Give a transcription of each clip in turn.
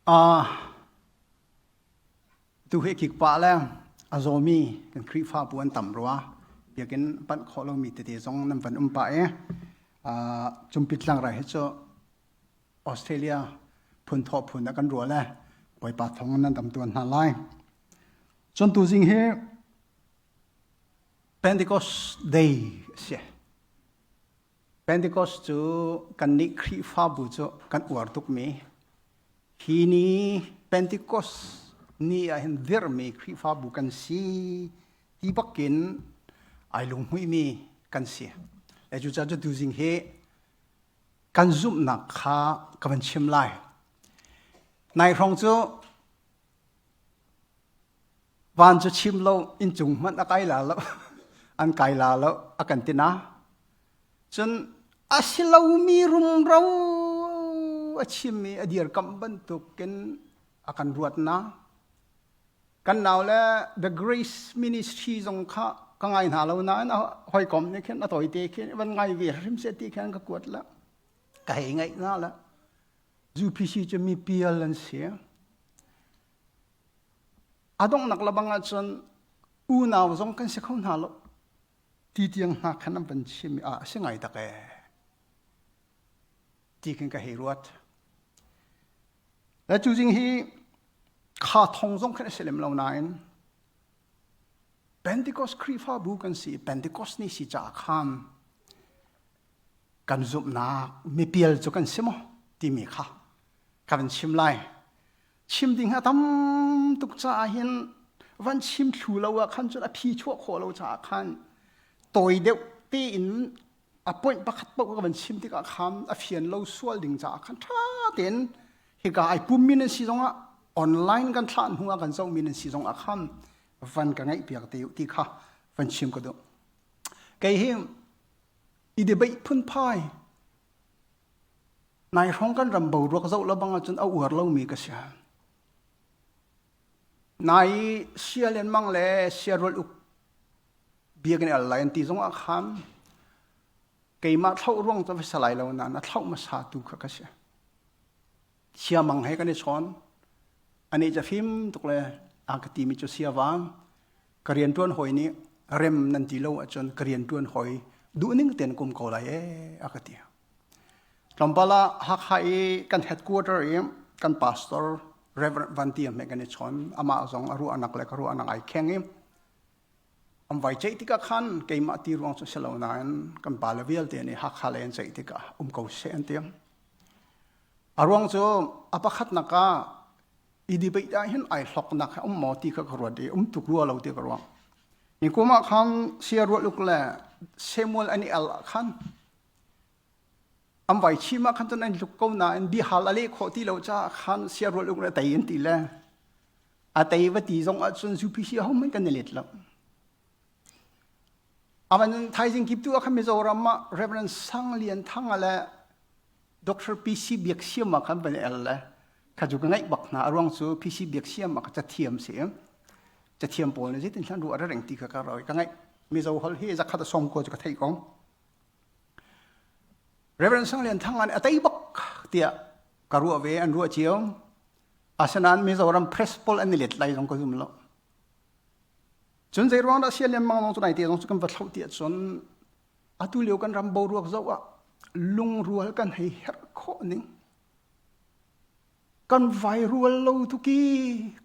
Uh, tu hi kik pah le a zawmi kan Khrihfabu an tam rua. Biakinn panh khawh lomi tete zong nan van um pah i uh, Cumpit tlangrai hi cu Australia phun thawh phun ah kan ruah le Bawipa thawng nan dam tuan hna lai. Cun tuzing hi Pentecost Day a si. Pentecost cu kannih Khrihfabu cu kan uar tukmi hi ni Pentecost ni ah hin dirhmi Khrihfabu kan si ti bakin ai lunghmuihmi kan si. Le cucaah cu tuzing hi kan zumhnak kha ka van chim lai. Nai hrawng cu Van cu chim lo inncung hmanh a kai la lo an kai la lo a kan ti na. Cun a si lomi rumro a chimmi a dirkamh bantukin a kan ruat na. Kan nau le The Grace Ministry zong kha ka ngai hna lo nain a hawikom nih khin a tawite khin van ngai ve hrim seh ti khan ka kuat la. Ka hei ngaih hna la. UPC cu mi pial an si. A donghnak lebang ahcun unau zong kan si kho hna lo ti tiang hna khan an van chim i ah a si ngai tak ee ti khin ka hei ruat. Le cu zing hi kha thong zong khan a si lem lo nain Pentecost Khrihfabu kan si i Pentecost ni si caah khan kan zumhnak mipial cu kan si maw timi kha ka van chim lai. Chim ding a tam tuk caah hin van chim thlu lo ah khan cun a phi chuah khawh lo caah khan tawi deuh tein a point pakhat paoh ka van chim tikah khan a fian lo sual ding caah khan ṭha tein hika ai pummi nan si zongah online kan thlah hnu ah kan zohmi nan si zongah khan van ka ngaih piak te ti kha van chim ka duh. Kei hi i debate phunphai Nai hrawng kan ram boruak zoh lo bang ahcun a uar lomi ka si. Nai sia lenmang le siarual uk biakinn al lai an ti zong ah khan keimah thlauh ruang cu va si lai lo nain a thlauh hmasa tu kha ka si. Siamang he kan i chawn. Anih cu fim tuk le a ka timi cu siavang. Ka rianṭuan hawi nih rem nan ti lo ahcun ka rianṭuan hawi duhning tein kum ko lai ee a ka ti. Tlawmpal ah Hakha i kan headquarter i kan pastor Reverend Van Tiam he kan i chawn. Amah zong a ruahnak le ka ruahnak ai kheng i an vai ceih tikah khan keimah ti ruang cu si lo nain kan pale vialte nih Hakha lei an ceih tikah um ko seh an ti. A ruang cu a pakhatnak ah i debate ah hin ai hloknak he um maw ti kha ka ruat i um tuk rua lo ti ka ruang. Ni kum ah khan Sia Rualuk le Samuel an i al ah khan an vai chim ah khan cun an tluk ko nain bihal a leh khawh ti lo caah khan Sia Rualuk le tei an ti le a tei va ti zong ah cun UPC ho kan i let lo. Avan thaizing kip tu ah khan Mizoram ah Reverend Sang Lian Thang le Dr. PC Biak Siam ah khan van el le kha cu ka ngaih bak hna a ruang cu PC Biak Siam ah ka cathiam si cathiam pawl nih zeitin hlan ruah reng ti kha ka roi ka ngaih Mizo holh hi zakhat a song ko cu ka theih kong Reverend Sang Lian Thang an a tei bak tiah ka ruah ve an ruah cio asinain Mizoram press pawl an i let lai zong ka zum lo cun zei ruang dah sian lian mang zong cu nai te zong cu kan va thloh ti ahcun Atu lio kan ram boruak zoh ah lungrual kan hei herh khawh ning. Kan vairual lo tuki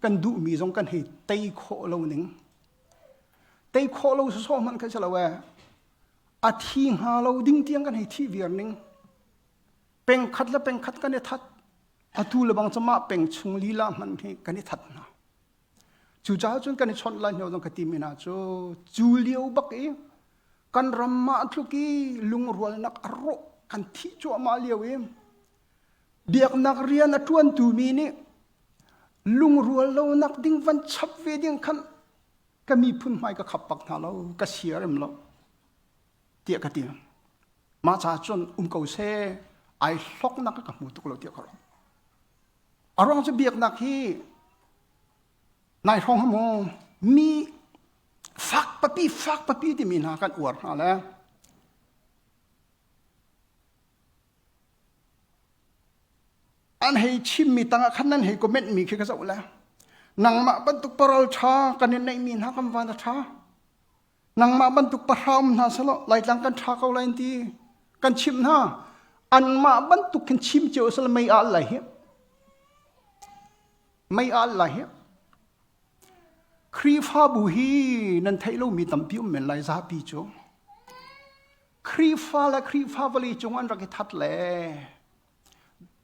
kan duhmi zong kan hei tei khawh lo ning. Tei khawh lo sawsawh hmanh kha si lo ee. A thi hnga lo ding tiang kan hei thi viar ning. Pengkhat le pengkhat kan i that. Atu le bang cama peng chung lila hmanh hi kan i that hna. Cucaah cun kan i chawnh lai hnu zong ka timi hna cu cu lio bak i kan ram mah tluk i lungrualnak a rawh kan thih cuahmah lio i biaknak rian a ṭuantu mi nih lungrual lonak ding van chap ve ding khan ka miphun hmai ka khap bak hna lo ka siarem lo tiah ka ti mah caah cun um ko seh ai hloknak ka hmu tuk lo tiah ka ruah A ruang cu biaknak hi nai hrawng hamu mi fak papi fak papi timi hna kan uar hna le An hei chimmi tangah khan nan hei comment mi khi ka zoh le nangmah bantuk paral ṭha kan in neihmi hna kan van a ṭha. Nangmah bantuk pahra um hna selaw Laitlang kan ṭha ko lai an ti. Kan chimh hna. Anmah bantuk khin chim cio selaw mei al lai hi. Mei al lai hi. Khrihfabu hi nan theih lomi tampi um men lai zapi cu. Khrihfa le Khrihfa vawlei cung an rak i that le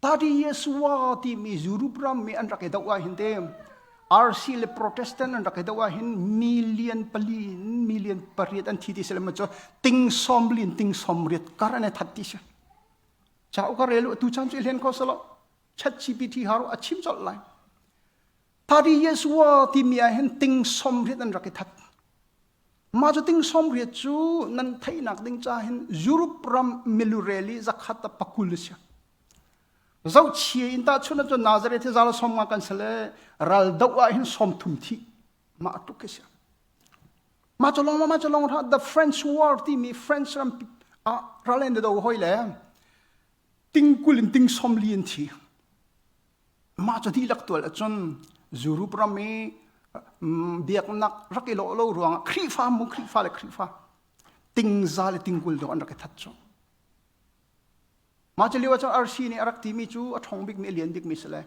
Tadi Yeshua timi Europe ram mi an rak i doh ah hin te RC le Protestant an rak i doh ah hin million pali million pariat an thi ti si le cu ting som lin ting som riat kar an i that ti si. Cha ka relu tu chan chu hlen ko salo chat GPT haru a chim chol lai. Tadi Yeshua timi ah hin ting som riat an rak i that. Mah cu ting 80 cu nan theihnak ding ca hin Europe ram milurel i zakhat a pakul a si. Zohchia in tahchunh ahcun Nazareth hi zal som nga kan si le ral doh ah hin som thum thi mah tuk khi si. Mah cu lawng mah cu lawng hlah the French War timi French ram ah ral in do hoi le ting kul in ting som li in thi. Mah cu dihlak tual ahcun Europe ram i biaknak rak i lawh lo ruangah Khrihfa mu Khrihfa le Khrihfa tingza le tingkul dawh an rak i that cu. Mah cu lio ahcun RC nih a rak timi cu a ṭhawng bikmi a lian bikmi si le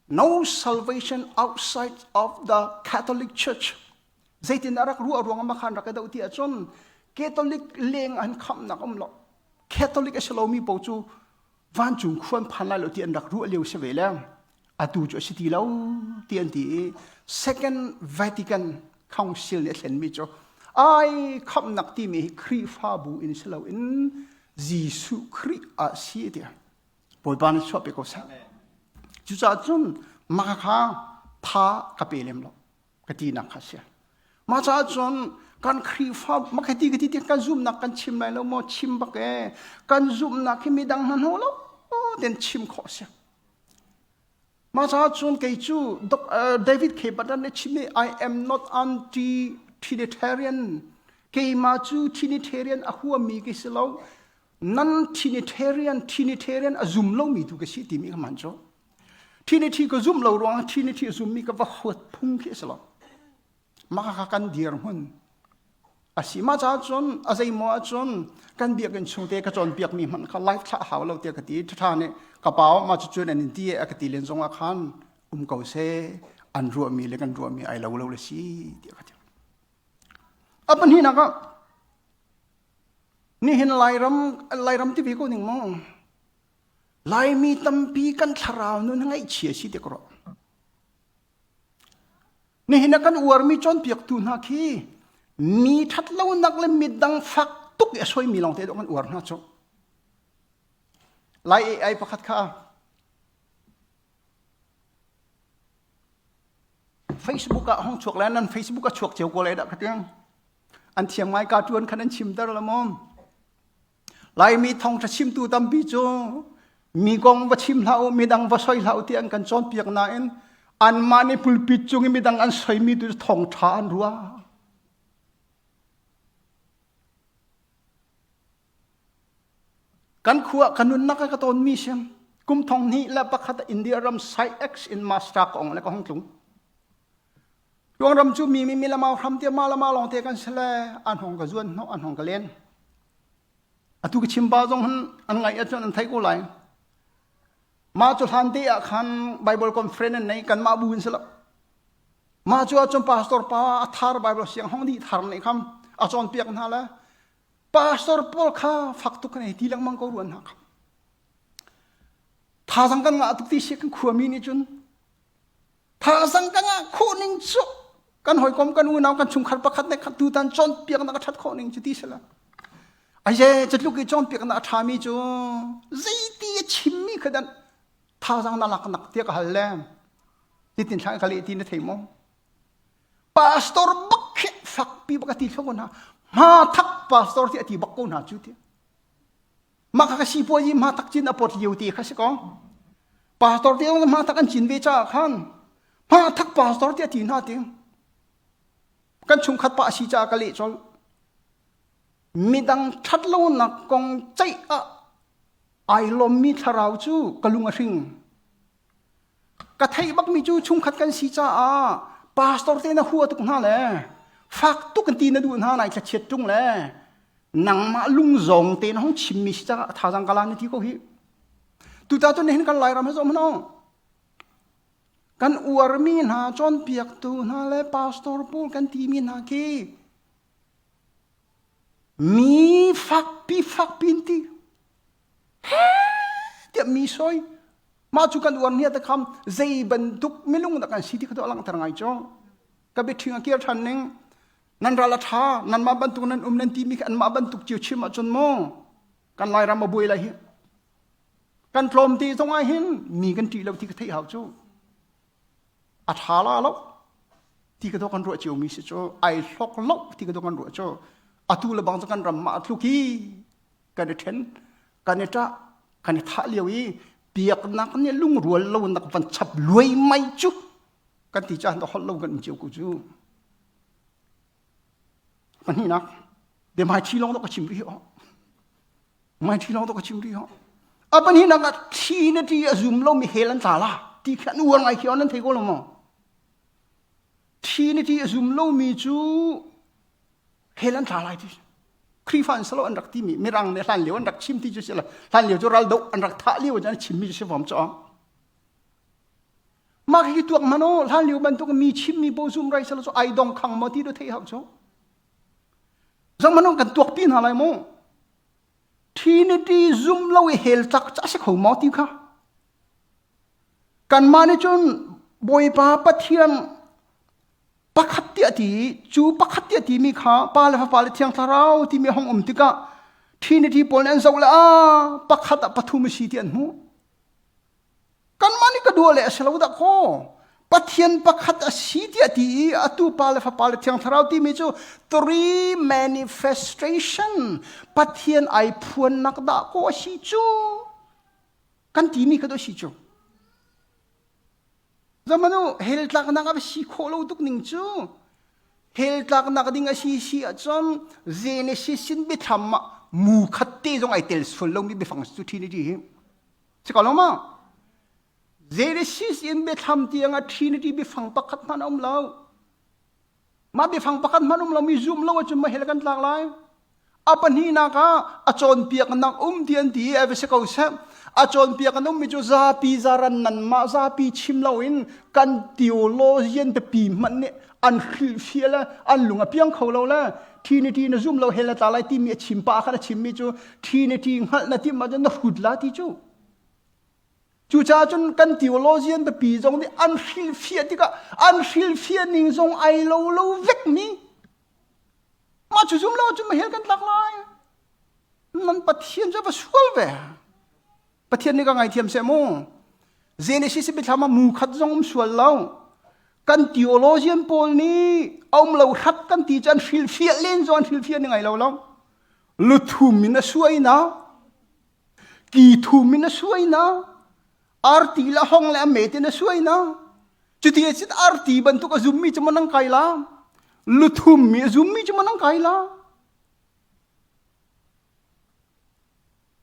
no salvation outside of the Catholic Church. Zeitin a rak ruah ruangah mah khan rak i doh ti ahcun Catholic leng an khamhnak um lo. Catholic a si lomi paoh cu vancung khua an phan lai lo ti an rak ruah lio si ve le atu cu a si ti lo ti an ti i Second Vatican Council nih a thlenmi cu ai khamhnak timi hi Khrihfabu in si loin Jesuh Khrih ah si tiah Bawipa nih chuah pe ko seh. Cucaah cun mah kha tha ka pe lem lo. Ka tinak kha si. Mah caah cun kan Khrihfa makhati ka ti ti kan zumhnak kan chim lai lo maw chim bak e kan zumhnak hi midang hna hno lo ten chim khawh si. Mah caah cun kei cu David K. Butler nih chim i I am not anti Trinitarian keimah cu Trinitarian a huami ka si lo nan Trinitarian Trinitarian a zum lomi tu ka si timi ka man cu Trinity ka zumh lo ruangah Trinity a zummi ka va huat phung khi a si lo. Mah kha kan dirhmun a si. Mah caah cun a zeimaw ahcun kan biakinn chungte ka cawnpiakmi hmanh kha live thlah hau lo tiah ka ti. Ṭhaṭha nih ka pa mah cucun an in ti a ka ti len zongah khan um ko seh an ruahmi le kan ruahmi ai lo lo le si tiah ka ti. A pahnihnak ah nihin Lairam Lairam ti ve ko ning maw Laimi tampi kan thlarau nun ngaihchia si ti ka ruah. Nihin ah kan uarmi cawnpiaktu hna khi mi ṭhatlonak le midang fak tuk i a soimi lawngte dawh kan uar hna cu. Lai AI pakhat kha Facebook ah hong chuak le nan Facebook a chuak cio ko lai dah ka tiang. An thiam ngai ka ṭuan khan an chimter la maw? Laimi thawngṭha chimtu tampi cu mi kong va chim hlah u, midang va soi hlah u ti an kan cawnpiak nain anmah nih pulpit cung i midang an soimi tu thawngṭha an ruah. Kan khua ka nunnak ka tawnmi si kum thong hnih le pakhat India ram Sai X in master ka ong le ka hong tlung. Tuang ram cu mi mi mi lamau hram te ma lama lawng te kan si le an hong ka zuan hnawh an hong ka len. Atu ka chim ba zong han an ngaih ahcun an thei ko lai. Mah cu hlan te ah khan Bible conference an nei kan mah bu in si lo. Mah cu ahcun pastor pa a thar Bible siang hong dih thar nih kham a cawnpiak hna le pastor pawl kha fak tuk kan ei ti lengmang ko ruan hna kha. Thazang kan ngah tuk ti si kan khuami nih cun Thazang ka ngah khawh ning cu kan hawikom kan unau kan chungkhar pakhat nih khat tutan cawnpiaknak a ṭhat khawh ning cu ti si lo. Aize catluk i cawnpiaknak a ṭhami cu zeiti a chimmi kha dan thazang na lak nak tiah ka hal le titin thlang ka leh ti na thei maw? Pastor bak khi fakpi bak a ti thlo ko hna. Hma thak pastor ti a ti bak ko hna cu ti. Mah kha ka sipuazi hma tak cin a pot lio ti kha si ko. Pastor te zong hma tak an cin ve caah khan hma thak pastor ti a ti hna ti. Kan chungkhat pa a si caah ka leh colh. Midang ṭhatlonak kong ceih ah ai lawmmi thlarau cu ka lung a hring. Ka theih bakmi cu chungkhat kan si caah pastor te na hua tuk hna le fak tuk kan ti na duh hna nai thlachiat ṭung le nangmah lungzawng te na hong chimmi si caah thazang ka la na ti ko hi. Tuta cun nihin kan Lairam he zom hno. Kan uarmi hna cawnpiaktu hna le pastor pawl kan timi hna khi mi fakpi fakpi in ti he tiah mi soi mah cu kan uar nia te kham zei bantuk minung dah kan si ti kha tu a langhter ngai cu ka biaṭhing a kir ṭhan ning nan ral a ṭha nanmah bantuk nan um nan timi kha anmah bantuk cio chim ahcun maw kan Lairam a buai lai hi kan tlawmte zong ah hin mi kan ṭih lo ti ka theih hau cu a ṭha la lo ti ka kan ruah cio mi si cu ai hlok lo ti ka kan ruah cu atu le bang cu kan ram mah tluk hi kan i ṭhen kan i ṭah kan i thah lio i biaknak nih lungrual lo nak van chap luai mai cu kan ti caan holh lo kan um cio ko cu pahnihnak biahmai ṭhi lawng ka chim rih ho mai ṭhi lawng ka chim rih ho a pahnihnak ah thi na ṭi a zum lo mi hel an tla la ti khi an uar ngai khi on nan thei ko lo maw thi na ṭi a zum lo mi cu hel an tla lai ti Khrihfa an salo an rak timi mirang nih hlan lio an rak chim ti cu si la hlan lio cu ral do an rak thah lio an chimmi cu si fom cu mah hi tuak mano hlan lio bantuk mi chimmi bo zum rai salo cu ai dong khang maw ti do thei hau cu zang mano kan tuak pi hna lai mu Trinity zum lo i hel tlak ca si kho maw ti kha kanmah nih cun Bawipa Pathian pakhat tiah ti cu pakhat tiah timi kha Pa le Fapa le Thiang Thlarau timi hong um tikah Trinity pawl nih an zoh le ah pakhat ah pathum a si ti an hmuh. Kanmah nih ka dua le a si lo dah kaw Pathian pakhat a si tiah ti i atu Pa le Fapa le Thiang Thlarau timi cu three manifestation Pathian ai phuannak dah kaw a si cu kan timi kha do si cu. Zamanu hell tlaknak a si khawh lo tuk ning cu hell tlaknak ding a si si ahcun Genesis in biathlam ah mu khat te zong ai tel sual lomi biafang cu Trinity hi si ko lo ma Genesis in biathlam tiang ah Trinity biafang pakhat hmanh a um lo Mah biafang pakhat hmanh um lomi zum lo ahcun mah hell kan tlak lai. A pahnihnak ah a cawnpiaknak um ti an ti i a si ko seh. A cawnpiak an ummi cu zapi zaran nanmah zapi chim loin kan theologian pipi hmanh nih an hrilhfiah le an lung a piang kho lo le Trinity na zum lo hell na tla lai timi a chim pa khan a chimmi cu Trinity hngalh na timh ahcun na hrut la ti cu. Cucaah cun kan theologian biapi zong nih an hrilhfiah tikah an hrilhfiah ning zong ai lo lo vekmi mah cu zum lo cun mahel kan tlak lai nan Pathian cu va sual ve Pathian nih ka ngaithiam seh mu Genesis biathlam ah mu khat zong um sual lo kan theologian pawl nih a um lo hrat kan ti cu an hrilhfiah len zong an hrilhfiah ning ai lo lo luthum in a suai na Ki thum in a suai na, arti le hong le a met in a suai na. Cuti a sit arti bantuk a zummi cu manang kai la. Luthum mi a zummi cu manang kai la.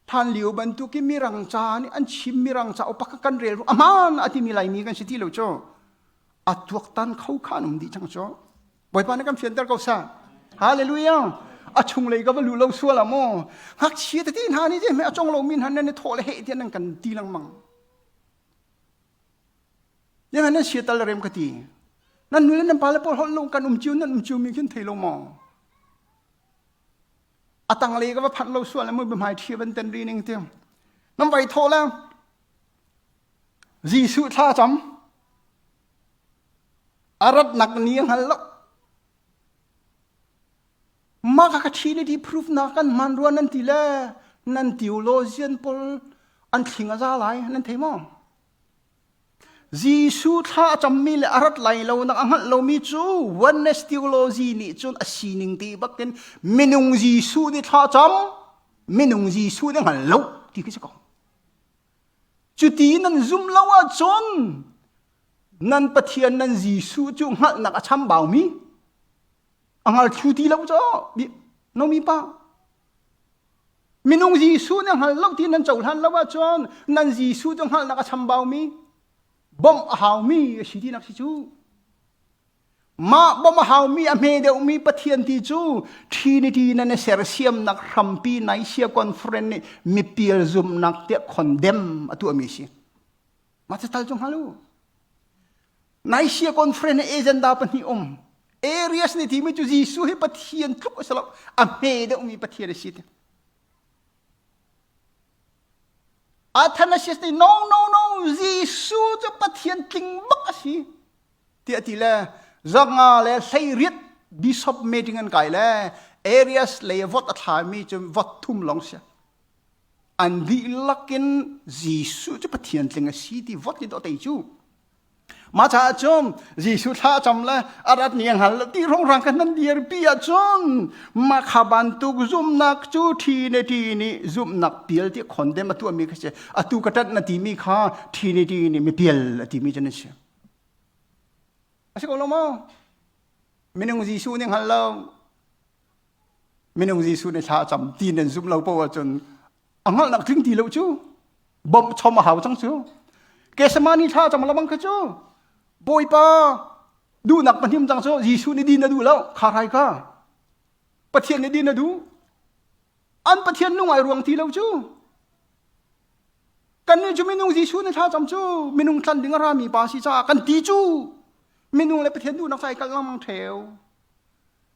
Hlan lio bantuk i mirang ca nih an chim mirang ca upak kan rel aman a timi laimi kan si ti lo cu a tuaktan kho kha an um dih cang cu Bawipa nih kan fianter ko seh. Hallelujah. A chunglei ka va lu lo sual ah maw ngakchia tete hna nih je a cong lomi hna nan i thawh le heh tiah nan kan ti lengmang. Yang nan sia tal rem ka ti. Nan nu le nan pa le pawl holh lo kan um cio nan um cio mi khin thei lo maw? A tanglei ka va phanh lo sual le mui hmai thi van ten ri ning ti. Nan vai thawh le Jesuh thla cam A ratnak ni a hngal lo. Mah kha Trinity proof na kan hman rua nan ti le nan theologian pawl an thling a za lai nan thei maw? Jesuh thla a cammi le a rat lai lo nak a hngalh lomi cu oneness theology nih cun a sining ti bakin minung Jesuh nih thla cam minung Jesuh nih hngal lo ti khi si ko. Cuti nan zum lo ahcun nan Pathian nan Jesuh cu hngalhnak a chambaumi a hngal thlu ti lo cu nomi pa minung Jesuh nih hngal lo ti nan cohlan lo ahcun nan Jesuh cu hngalhnak a chambaumi. Bawmh a haumi a si tinak si cu. Mah bawmh a haumi a hme deuhmi Pathian ti cu Trinity nan i sersiamnak hrampi Nicaea Conference nih mipial zumhnak tiah condemn a tuahmi a si. Mah cu tal cu hngal u. Nicaea Conference hi agenda pahnih um. Arius nih timi cu Jesuh hi Pathian tluk a si lo, a hme deuhmi Pathian a si ti. Athanasius nih no no no Jesuh cu Pathian tling bak a si tiah a ti le zanga le hleiriat bishop meeting an kai le Arius lei vote a thlami cu vote thum lawng si. An dihlak in Jesuh cu Pathian tling a si ti vote ni dawh tei cu. Mah caah cun Jesuh thla a cam le a rat ni a hngal lo ti rongrang khan nan dirpi ahcun mah kha bantuk zumhnak cu Trinity nih zumhnak pial ti condemn a tuahmi kha si. Atu ka ṭanh na timi kha Trinity nih mipial a timi cu nan si. A si ko lo maw? Minung Jesuh nih hngal lo. Minung Jesuh nih thla a cam ti nan zumh lo paoh ahcun a hngalhnak tling ti lo cu bawmh chom a hau cang cu. Kesamani thla a cam lamang kha cu Bawipa duhnak pahnim cang cu Jesuh nih din a duh lo kha rai ka Pathian nih din a duh an Pathian lung ai ruang ti lo cu kannih cu minung Jesuh nih thla cam cu minung tlan ding a rami pa si caah kan ti cu minung le Pathian duhnak ca i kal lengmang ṭheo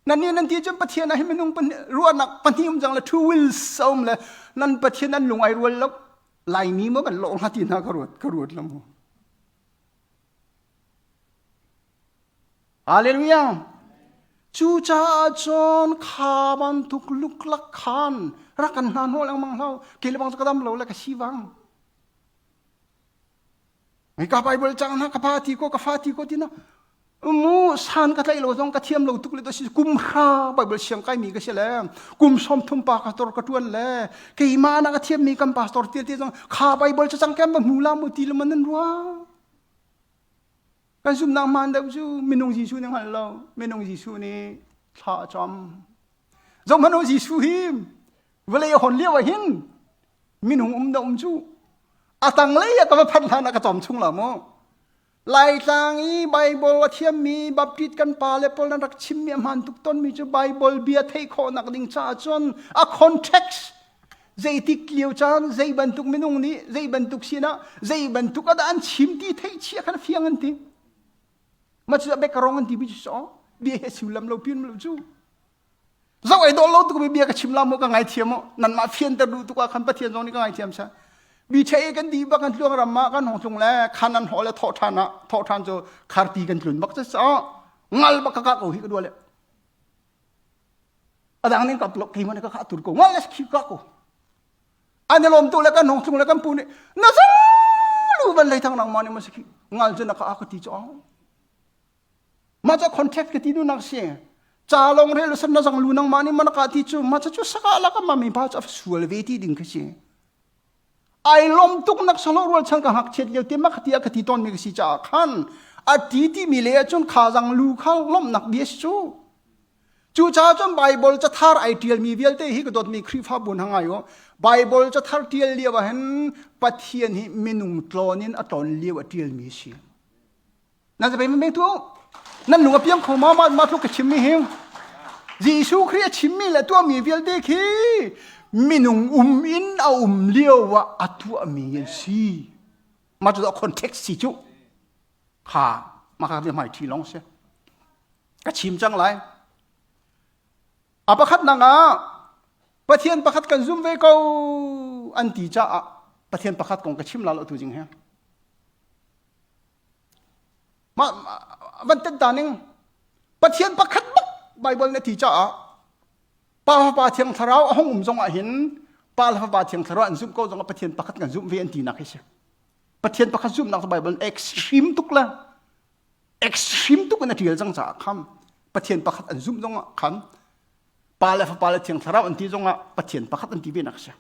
Nan nih nan ti cun Pathian ah hin minung ruahnak pahnih um cang le two wills a um le nan Pathian an lung ai rual lo Laimi maw kan lawh hnga ti hna ka ruat ka ruat lo mu. Hallelujah. Cucaah cun kha bantuk luklak khan rak kan hna hnawh lengmang hlah ke le bang cu ka dam lo le ka si vang. Ka Bible cang hna ka pa ti ko ka fa ti ko ti na mu san ka tlaih lo zong ka thiam lo tuk le si kum hra Bible siang kai mi ka si le kum som thum pa pastor ka tuan le keimah na ka thiam mi kan pastor te te zong kha Bible cu cang kem ba hmu la mu ti le man nan rua kan zumnak man deuh cu minung Jesuh nih hngal lo minung Jesuh nih thla a cam zong hmanh Jesuh hi vawlei a hon lio ah hin minung um da um cu a tanglei ah ka va phanh hlan ah ka cawm chung la mu Laitlang i Bible a thiammi Baptist kan pa le pawl nan rak chimmi a hmaan tuk tawnmi cu Bible bia theih khawhnak ding caah cun a context zeitik lio caan zei bantuk minung nih zei bantuk sinah zei bantuk ah dah an chim ti theih chia khan fiang an ti ma cu bek rong an ti mi cu so bia he sullam lo pian lo cu Zoh ei dawh lo tuk mi bia ka chim la mu ka ngaithiam mu nanmah fianter duh tuk ah khan Pathian zong nih ka ngaithiam sa bi che kan di bak kan tluang ram ah kan hong tlung le khan an ho le thawh than ah thawh than cu kharti kan tlun bak cha ngal bak ka ka ko hi ka dua le adang ning ka blok keimah ka kha tur ko ngal le khi ka ko an lom tu le kan hong tlung le kan pu nih na zang lu van lei thang nang ma ni ma si ngal cu na ka ka ti chu Mah cu contract ka ti duhnak si. Ca lawng rel san na zang lu nangmah nih mana ka ti cu mah cu saka la ka mami pa cu a sual ve ti ding khi si. Ai lom tuk nak salo rual chan ka hak chiat lio te ma khati a ka ti ton mi ka si caah khan a ti ti mi le ahcun kha zang lu kha lomnak bia si cu. Cu caah cun Bible cathar ai tial mi vialte hi ka dawtmi Khrihfabu hna ngai u. Bible cathar tial lio ah hin Pathian hi minung tlawn in a tlawn lio a tial mi si. Nan zapei men tu nan lung a piang kho ma ma ma tluk ka chimmi hi Jesuh Khrih a chimmi le tuahmi vialte khi minung um in a um lio ah a tuahmi an si. Ma cu context si cu kha ma ka hmai thi long si. Ka chim cang lai. A pakhat nak ah Pathian pakhat kan zum ve ko an ti caah Pathian pakhat kong ka chim la lo tu jing he. Mah van tet ta ning Pathian pakhat bak Bible nih a ti caah Pa Fapa Thiang Thlarau a hung um zong ah hin Pa le Fapa Thiang Thlarau an zumh ko zong ah Pathian pakhat kan zumh ve an tinak hi si. Pathian pakhat zumhnak cu Bible extreme tuk le extreme tuk in a tial cang caah kham Pathian pakhat an zumh zong ah khan Pa le Fapa le Thiang Thlarau an ti zong ah Pathian pakhat an ti ve nak si.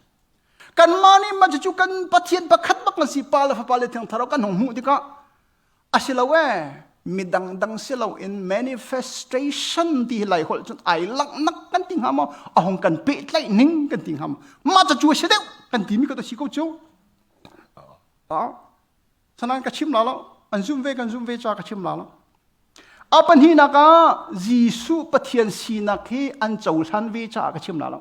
Kanmah nih mah cucu kan Pathian pakhat bak kan si Pa le Fapa le Thiang Thlarau kan hung hmuh tikah a si lo ee midang dang si lo in manifestation ti hi lai holh cun ai langhnak kan ti hnga maw a hung kan pehtlaih ning kan ti hnga maw mah cu a si deuh kan timi ka si ko cu sanan ka chim la lo. An zum ve kan zum ve ca ka chim la lo. A pahnihnak ah Jesuh Pathian sinak hi an cohlan ve caah ka chim la lo.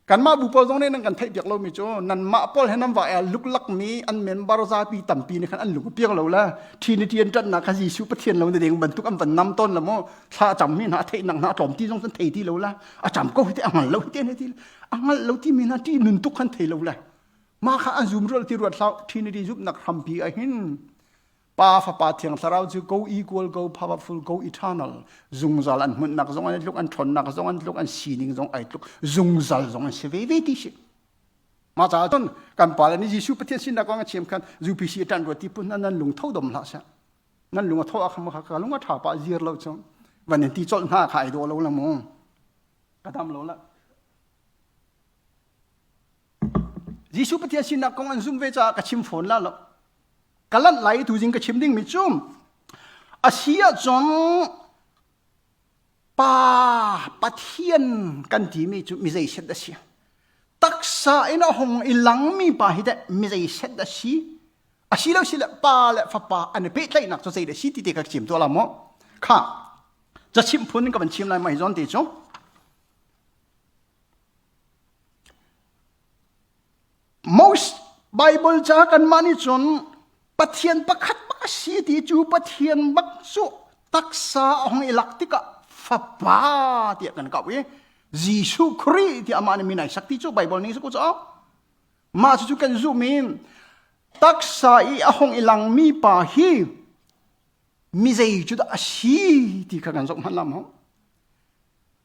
Kanmah bu pawl zong nih nan kan theih piak lomi cu nanmah pawl he nan va i luklak mi an member zapi tampi nih khan an lung a piang lo le Trinity an ṭanhnak kha Jesuh Pathian lo na deng bantuk an van nam tawn la mu thla a cam mi hna a theihnak hna a tlawm ti zong kan thei ti lo la a cam ko hi te a hngal lo hi te ne ti a hngal lo ti mi hna ṭih nun tuk khan thei lo le mah kha an zum rual ti ruat hlah Trinity zumhnak hrampi ah hin Pa Fapa Thiang Thlarau cu go equal, go powerful, go eternal. Zungzal an hmunhnak zong an tluk, an ṭhawnnak zong an tluk, an sining zong ai tluk, zungzal zong an si ve ve ti si. Mah caah cun kan pa le nih Jesuh Pathian sinak kong a chim khan UPC ṭan rua ti pun nan lung tho dom hlah seh. Nan lung a tho a kham kha ka lung a ṭha pah zir lo cu. Van in ti colh hna kha ai dawh lo la mu. Ka dam lo la. Jesuh Pathian sinak kong an zum ve caah ka chim fawn la lo. Ka lanh lai tu zing ka chim dingmi cu a si ahcun Pa Pathian kan timi cu mi zei set a si. Taksa in a hung i langmi pa hi teh mi zei set a si. A si lo si le pa le fapa an i pehtlaihnak cu zei dah si ti te ka chim tuah la maw? Kha ca chimh phun in ka van chim lai ma hi zawn te cu. Most Bible ca kanmah nih cun Pathian pakhat bak a si ti cu Pathian bak cu taksa a hung i lak tikah Fapa tiah kan kau i Jesuh Khrih tiah amah nih min ai sak ti cu Bible ning si ko caw. Mah cucu kan zumh i taksa i a hung i langmi pa hi mi zei cu dah a si ti kha kan zoh hmanh lam ho.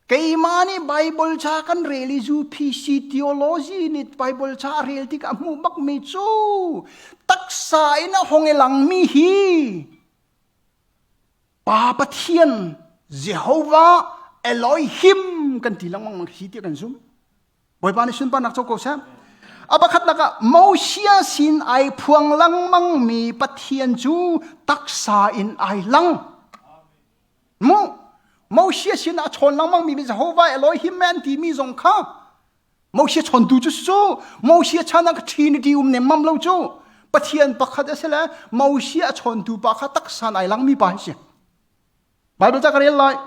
Keimah nih Bible ca kan rel i UPC theology nih Bible ca a rel tikah a hmuh bakmi cu taksa in a hong i langmi hi Pa Pathian Jehovah Elohim kan ti lengmang hi tiah kan zumh. Bawipa nih sunparnak co ko seh. A pakhatnak ah Mosiah sin ai phuang lengmang mi Pathian cu taksa in ai lang. Mu Moshe sin a chawn lengmang mi Jehovah Elohim an timi zong kha Moshe chawntu cu cu Moshe chan ah Trinity um nemmam lo cu Pathian pakhat a si le Moshe a chawntu pa kha taksan ai langmi pa hi si Bible ca ka rel lai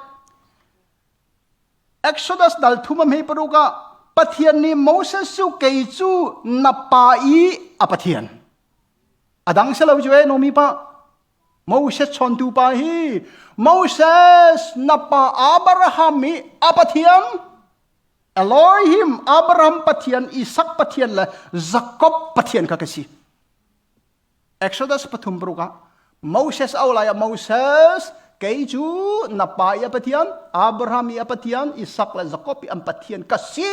Exodus dal thum a hme paruk ah Pathian nih Moses cu kei cu na pa i a Pathian a dang si lo cu e nomi pa Moses chawntu pa hi Moses na pa Abraham i a Pathian Elohim Abraham Pathian Isak Pathian le Jakob Pathian kha ka si. Exodus pathum paruk ah Moses au lai ah Moses kei cu na pa i a Pathian Abraham i a Pathian Isak le Jakob i an Pathian ka si.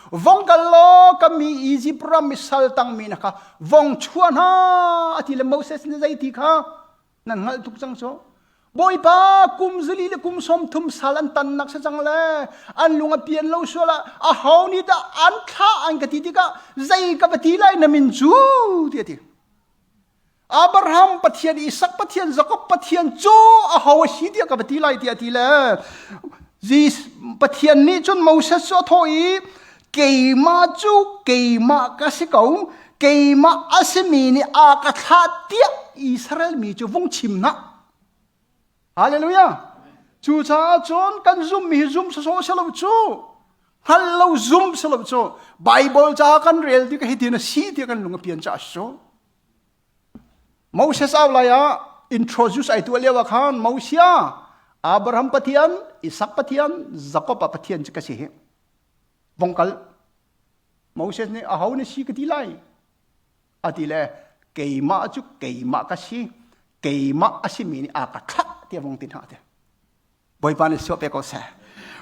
Vong kal law ka mi Izipt ram i sal tangmi na kha vong chuah hna a ti le Moses nih zei ti kha nan hngalh tuk cang cu. Bawipa kum zali le kum sawm thum sal an tannak si cang le an lung a pian lo sual ah a ho nih dah an thlah an ka ti tikah zei ka va ti lai na min cu ti a ti. Abraham Pathian, Isak Pathian, Jakob Pathian cu aho a si tiah ka va ti lai tiah a ti le Pathian nih cun Moses cu a thawh i keimah cu keimah ka si ko keimah a simi nih a ka thlah tiah Israel mi cu vung chim hna. Hallelujah. Cucaah cun kan zummi hi zum sawsawh si lo cu hngal lo zum si lo cu Bible ca kan rel tikah hitin a si tiah kan lung a pian caah a si cu. Moses au lai ah introduce ai tuah lio ah khan Moses Abraham Pathian, Isak Pathian, Jakob a Pathian cu ka si hi. Vongkal Moses nih aho na si ka ti lai? A ti le keimah cu keimah ka si, keimah a simi nih a ka thlah tiah vong ti hna te. Bawipa nih suah pe ko seh.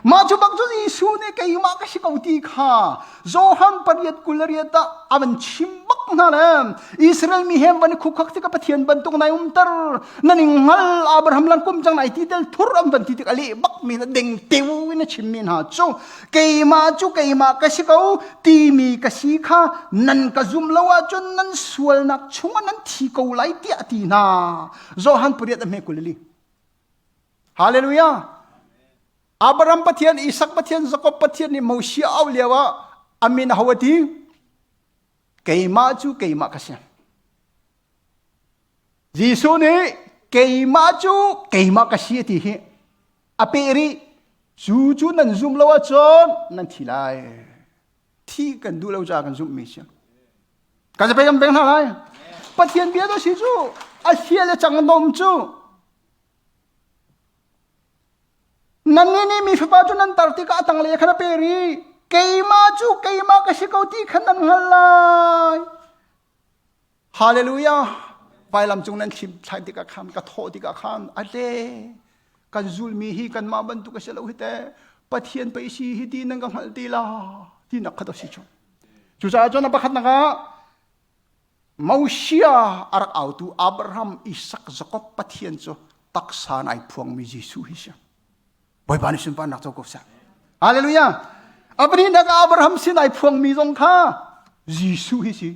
Mah cu bak cu Jesuh nih keimah ka si ko ti kha Johan pariat 28 ah a van chim bak hna le Israel mi he van i khukhak tikah Pathian bantuk nai umter nan i hngal Abraham lan kum cang nai ti tel thur an van ti tik a leh bak mi na deng teu in a chim mi hna cu keimah cu keimah ka si ko timi ka si kha nan ka zum lo ahcun nan sualnak chungah nan thi ko lai tiah a ti hna Johan pariat a hme 22 Hallelujah. Abraham Pathian, Isak Pathian, Jakob Pathian nih Moses au lio ah amin a ho a ti. Keimah cu keimah ka si. Jesuh nih keimah cu keimah ka si a ti hi a peh rih. Cu cu nan zum lo ahcun nan thi lai. Thi kan duh lo caah kan zumhmi si. Kan se peng peng hna lai. Pathian bia to si cu a hia le cang nom cu. Nannih nih mi fapa cu nan tar tikah a tanglei khan a pe rih. Keimah cu keimah ka si ko ti khan nan hngalh lai. Hallelujah! Vailam cung nan thlim thlai tikah khan ka thawh tikah khan a le kan zulmi hi kanmah bantuk a si lo hi te Pathian pei si hi ti nan ka hngalh ti la ti nak khat a si chung. Cucaah cun a pakhatnak ah Mosiah a rak autu Abraham, Isak, Jakob Pathian cu taksa in ai phuangmi Jesuh hi si. Bawipa nih sunparnak co ko seh. Hallelujah! A pahnihnak ah Abraham sin ai phuangmi zong kha Jesuh hi si.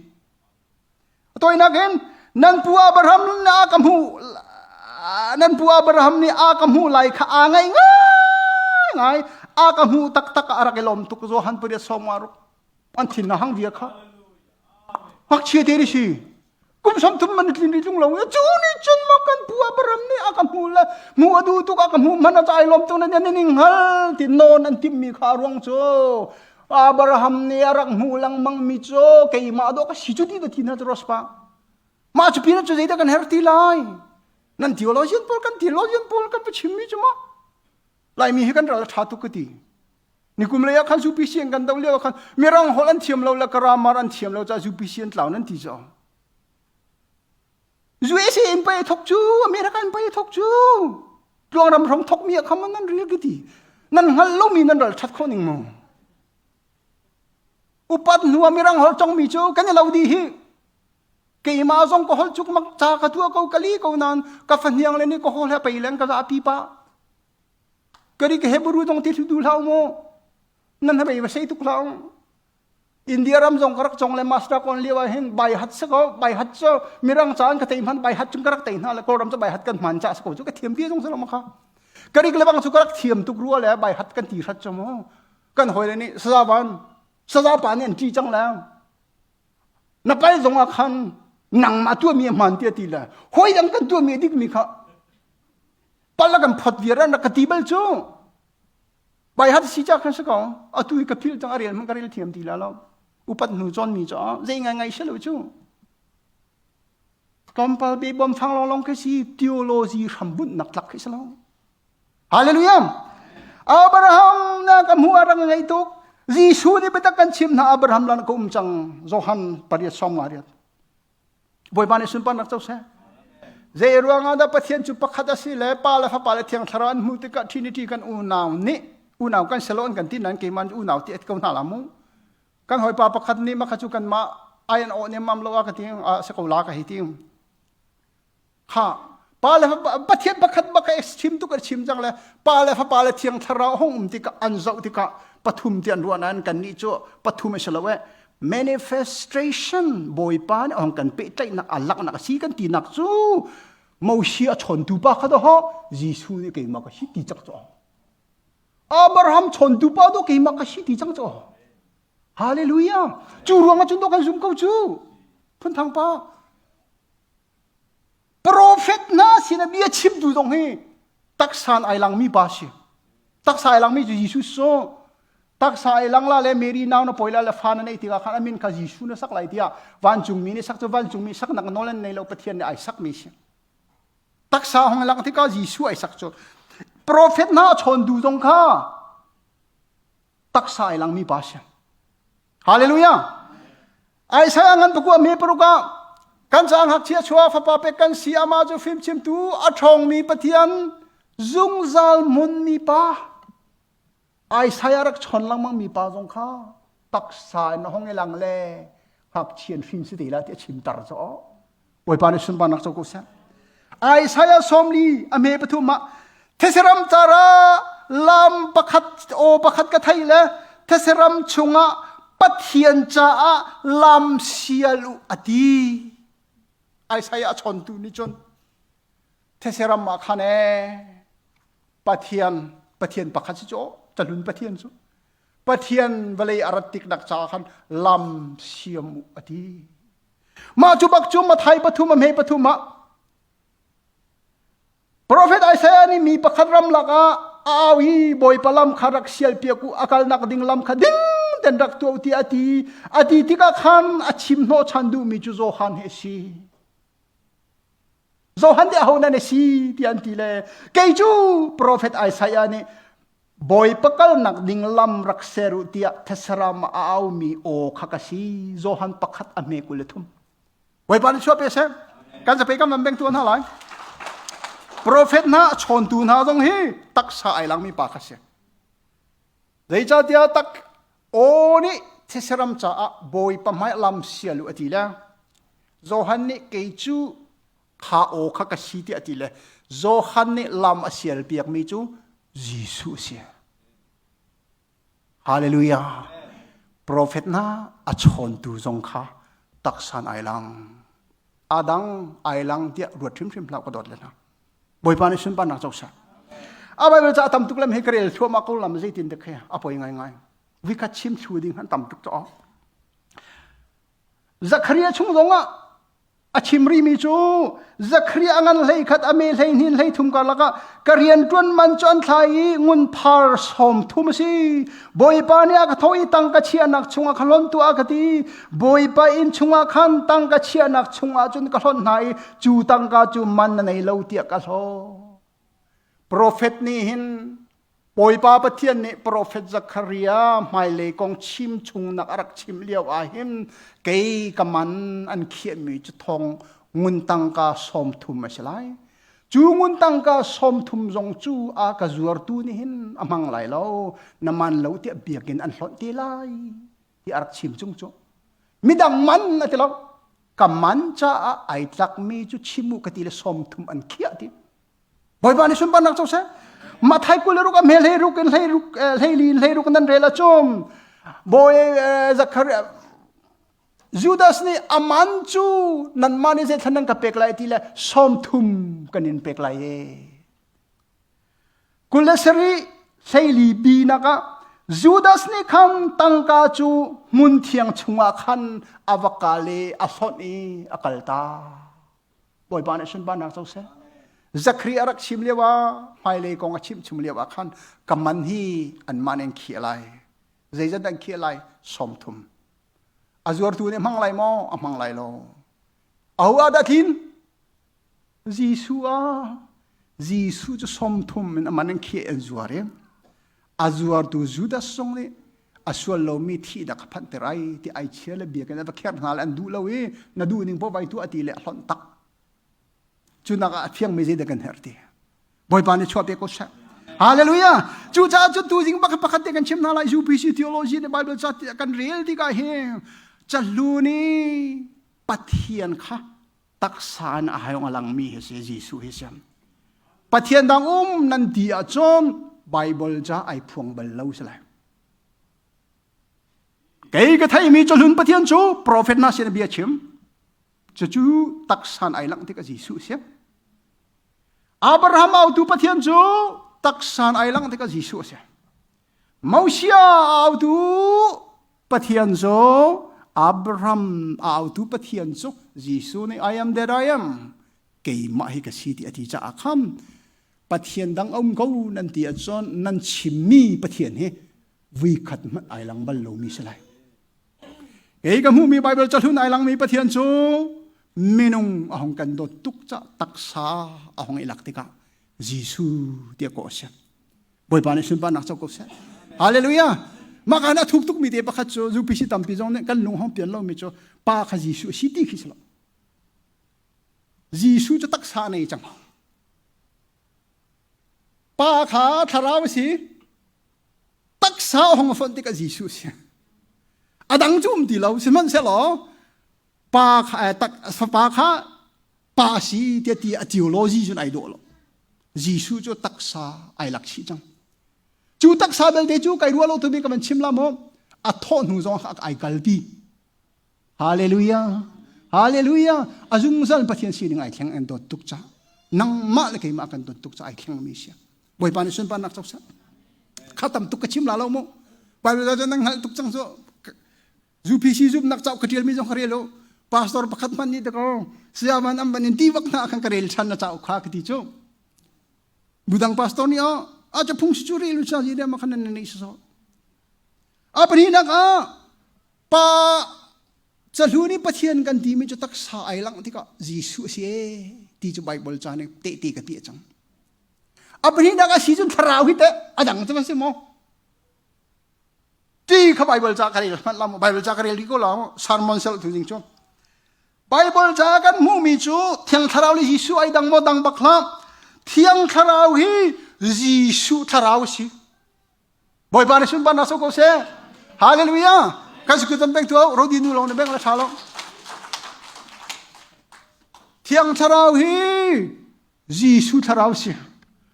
A tawinak in nan pu Abraham nih a ka hmuh nan pu Abraham nih a ka hmuh lai kha aa ngaih ngai ngai a ka hmuh taktak a rak i lawm tuk Johan pariat sawm ruk an thin a hang viar kha ngakchia te si kum 30 man tlin ri tlung lo cu ni cun ma kan pu Abraham nih a ka hmuh le hmuh a duh tuk a ka hmuh man a cai lawm tuk nan ning hngal ti nawn an timh mi kha ruang cu Abraham nih a rak hmuh lengmang mi cu keimah dawh ka si cu ti da ti hna cu rospa mah cu pin cu zeidah kan her ti lai nan theologian pawl kan theologian pawl kan va chim mi cu ma laimi hi kan ral a tha tuk ka ti nikum lei ah khan UPC an kan do lio khan mirang holh an thiam lo le grammar an thiam lo ca UPC an tlau nan ti zo USA in pei thok cu America in pei thok cu tluang ram hrong thok mi a kham nan ril ki ti nan hngal lo mi nan ral that kho ning mu upat hnu ah mirang hol chong mi cu kan i lo di hi keimah zong ka hol cuk mak ca ka tua ko kali ko nan ka fahniang le ni ka hol he pei leng ka za pi pa kari ka Hebrew zong ti du hlau mu nan ha bei va sei tuk hlau India ram zong ka rak cong le master kon lio ah hin bai hat se ko bai hat cu mirang ca an ka tei hman bai hat cung ka rak tei hna le kawlram cu bai hat kan hman ca se ko cu ka thiam ti zong se lo ma kha karik le bang cu ka rak thiam tuk rua le bai hat kan ti hrat cu mu kan hoi le nih saza van saza pa nih an ṭi cang le na pal zong ah khan nangmah tuahmi a hmaan tiah ti le hawi dang kan tuahmi a dikmi kha pal a kan phot viar an rak ka ti bal cu Bai hat si ca khan si ko. Atu i ka phil cang a rel hmanh ka rel thiam ti la lo. Upat hnu cawn mi cu zei ngai ngai si lo cu. Tlawmpal be bom fang long long khi si theology hrambunh nak tlak khi si lo. Hallelujah. Abraham na ka hmu a rang ngei tuk. Jesuh nih biatak kan chim hna Abraham lan ka um cang. Johan pariat sawm nga riat. Bawipa nih sunparnak co seh. Zei ruangah dah Pathian cu pakhat a si le Pa le Fapa le Thiang Thlarau an hmuh tikah Trinity kan unau nih unau kan si lo an kan ti nain keimah nih unau ti et ko hna la mu. Kan hawipa pakhat nih mah kha cu kanmah ai an awh nemmam lo a ka ti a si ko la ka hei ti. Kha Pa le Fapa Pathian pakhat bak ka chim tuk a chim cang le Pa le Fapa le Thiang Thlarau hong um tikah an zoh tikah pathum ti an ruah nain kannih cu pathum a si lo eh manifestation Bawipa nih hong kan pehtlaihnak a laknak a si kan tinak cu Moses a chawntu pa kha doho Jesuh nih keimah ka si ti cang cu Abraham chawntu pa do keimah ka si ti cang cu Hallelujah cu ruangah cun do kan zum ko cu phunthang pa Profet hna sin a bia chimtu zong hi taksa in ai langmi pa si. Taksa ai langmi cu Jesuh so. Taksa ai lang la le Mary nau na pawi la le fa na neih tikah khan a min kha Jesuh na sak lai tiah vancungmi nih sak cu vancungmi saknak nawl an nei lo Pathian nih ai sakmi si. Taksa hong lang tikah Jesuh ai sak cu. Profet hna a chawntu zong kha taksa ai langmi pa si. Hallelujah. Isaiah ngan pakua me paruk ah kan caah ngakchia chuah fapa pek kan si amah cu fimchimtu a ṭhawngmi Pathian zungzal hmunmi pa Isaiah rak chawn lengmang mi pa zong kha taksa in a hong i lang le ngakchian hrin si te la ti a chimter cu Bawipa nih sunparnak co ko seh. Isaiah 40 a hme pathum ah Theseram cara lam pakhat aw pakhat ka thei le Theseram chungah Pathian caah lam sial u a ti. Isaiah a chawntu nih cun Theseram ah khan ee Pathian Pathian pakhat si cu cahlun Pathian cu Pathian vawlei a rat tiknak caah khan lam siam u a ti. Mah cu bak cu Mathai pathum a hme pathum ah. Profet Isaiah nih mi pakhat ram lakah a au i Bawipa lam kha rak sial piak u, a kalnak ding lam kha ding ten rak tuah u tiah a ti. A ti tikah khan a chim hnawhchan duhmi cu Johan hi a si. Johan nih aho nan a si tiah an ti le kei cu Profet Isaiah nih Bawipa kalnak ding lam rak ser u tiah thesaram a aumi aw kha ka si. Johan pakhat a hme 23. Bawipa nih chuah pe seh. Kan zape kan van beng tuan hna lai. Profet hna a chawntu hna zong hi taksa ai langmi pa kha si. Zeicahtiah tak aw nih thesaram caah Bawipa hmai lam sial u a ti le Johan nih kei cu kha aw kha ka si tiah a ti le Johan nih lam a sial piakmi cu Jesuh a si. Hallelujah. Profet hna a chawntu zong kha taksan ai lang. Adang ai lang tiah ruat hrimhrim hlah ka dawt le hna. Bawipa nih sunparnak co seh. A Bible ca tam tuk lam hi ka rel thluahmah ko lam zeitin dek he a poi ngai ngai. Vikhat chim thlu ding han tam tuk to. Zakaria chung zong ah A chim rihmi cu Zakariah a ngan hlei khat a me hlei hnin hlei thum karlak ah ka rian ṭuan man cu an thlai i ngun phar sawm thum a si. Bawipa nih a ka thawh i tangka chiahnak chungah ka hlonh tuah a ka ti. Bawipa inn chungah khan tangka chiahnak chungah cun ka hlonh hna i cu tangka cu man na nei lo tiah ka hlawt. Profet nih hin Bawipa Pathian nih profet Zakhariah hmailei kong chim chungnak a rak chim lio ah hin kei ka man an khiahmi cu thong ngun tangka 30 a si lai. Cu ngun tangka 30 zong cu a ka zuartu nih hin a hmang lai lo, na man lo tiah biakinn an hlonh te lai ti a rak chim chung cu. Midang man a ti lo. Ka man caah ai tlakmi cu chim u ka ti le 30 an khiah ti. Bawipa nih sunparnak co seh. Mathai 26 a hmel hlei ruk in hlei ruk hlei li in hlei ruk nan rel achum. Bawi Zakhariah Judas nih aman cu nanmah nih zeithlan nan ka pek lai ti le 30 kan in pek lai e. 27 hleili bi nak ah Judas nih khan tangka cu hmun thiang chungah khan a va kal i a hlonh i a kal ta. Bawipa nih sunparnak co seh. Zakhri a rak chim lio ah hmailei kong a chimh chung lio ah khan ka man hi anmah nih an khiah lai. Zeizat an khiah lai? 30. A zuartu nih hmang lai maw? A hmang lai lo. Aho ah dah thin? Jesuh ah. Jesuh cu 30 in a man an khiah an zuar i a zuartu Judas zong nih a sual lomi thih dah ka phanhter ai ti ai chia le biakinn a va kher hna le an duh lo i na duh ning poh vai tuah ti le a hlonh tak cu nak ah a fiangmi zeidah kan herh ti Bawipa nih chuah pe ko seh Hallelujah cucaah cu tuzing pakhat pakhat te kan chim hna lai UPC theology le Bible ca kan rel tikah hi cahlun i Pathian kha taksa in a hayong a langmi hi si Jesuh hi siam Pathian dang um nan ti ahcun Bible ca ai phuang bal lo si lai kei ka theimi cahlun Pathian cu profet hna sin bia chim cucu taksan ai langh tik a Jesuh si Abraham autu Pathian cu taksan ai langh tik a Jesuh si Mosiah autu Pathian cu Abraham autu Pathian cu Jesuh nih I am that I am keimah hi ka si ti a ti caah khan Pathian dang a um ko nan ti ahcun nan chimmi Pathian hi vui khat hmanh ai lang bal lomi si lai. Kei ka hmuhmi Bible cahlun ai langmi Pathian cu minung a hong kan dawt tuk ca taksa a hong i lak tikah Jesuh tiah kawh a si. Bawipa nih sunparnak co ko seh. Hallelujah. Mah kan a thuk tukmi te pakhat cu UPC tampi zong nih kan lung hong pian lomi cu pa kha Jesuh a si ti khi si lo. Jesuh cu taksa nei cang. Pa kha thlarau a si. Taksa a hong a fonh tikah Jesuh a si. A dang cu um ti lo. Sihmanhsehlaw pa kha tak fapa kha pa si tiah ti a theology cun ai dawh lo. Jesuh cu taksa ai lak chih cang. Cu taksa belte cu kai ruah lo tumi ka van chim la maw a thawh hnu zong ah ai kalpi. Hallelujah. Hallelujah. A zungzal Pathian sining ai thleng an dawt tuk ca. Nangmah le keimah kan dawt tuk ca ai thleng mi sia. Bawipa nih sunparnak cok seh. Kha tam tuk ka chim la lo mu. Bible ca nan hngalh tuk cang cu. UPC zumhnak cauk ka ṭialmi zong ka rel u. Pastor pakhat hmanh nih dakaw saya van am ban in ti vak hna khan ka rel ṭhan na cauk kha ka ti cu. Budang pastor nih a a ca phung si cu rel u cha ji ma khan nan nei so. A pahnihnak ah pa cahlu nih Pathian kan timi cu taksa ai langh tikah Jesuh a si e ti cu Bible ca nih tehte ka ti cang. A pahnihnak a si cun thlarau hi teh a dang cu si maw? Ti kha Bible ca ka rel hmanh la maw? Bible ca ka rel rih ko la maw? Sermon sel tu ding cu. Bible ca kan hmuhmi cu Thiang Thlarau le Jesuh ai dang maw dang bak hlah. Thiang Thlarau hi Jesuh Thlarau a si. Bawipa nih sunparnak so ko seh. Hallelujah. Kan sukut zan beng tu rodi nu long na beng la tha lo. Thiang Thlarau hi Jesuh Thlarau si.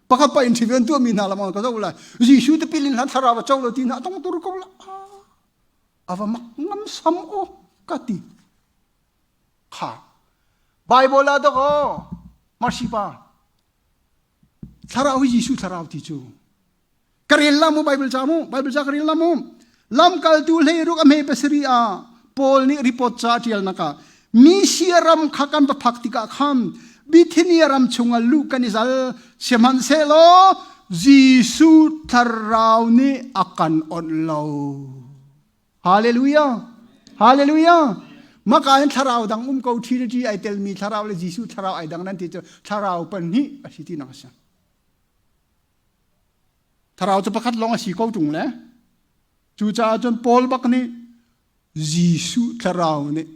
Pakhat pa interview an tuahmi hna lamang ka zo lai. Jesuh tipil in hlan Thlarau a co lo ti hna tong tur ko la. Ava mak ngam sam o ka ti. Kha. Bible ah dok o Marsi pa. Thlarau hi Jesuh Thlarau ti cu. Ka rel la mu Bible ca mu Bible ca ka rel la mu lamkaltu hleiruk a hme pasarih ah Paul nih report ca a ṭialnak ah Misia ram kha kan va phak tikah khan Bithynia ram chungah luh kan i zal sihmanhsehlaw Jesuh thlarau nih a kan onh lo. Hallelujah! Hallelujah! Maka in thlarau dang um ko Trinity ai telmi thlarau le Jesuh thlarau ai dang nan ti cu thlarau pahnih a si ti nak a si. Thlarau cu pakhat lawng a si ko ṭung le cucaah cun Paul bak nih Jesuh thlarau nih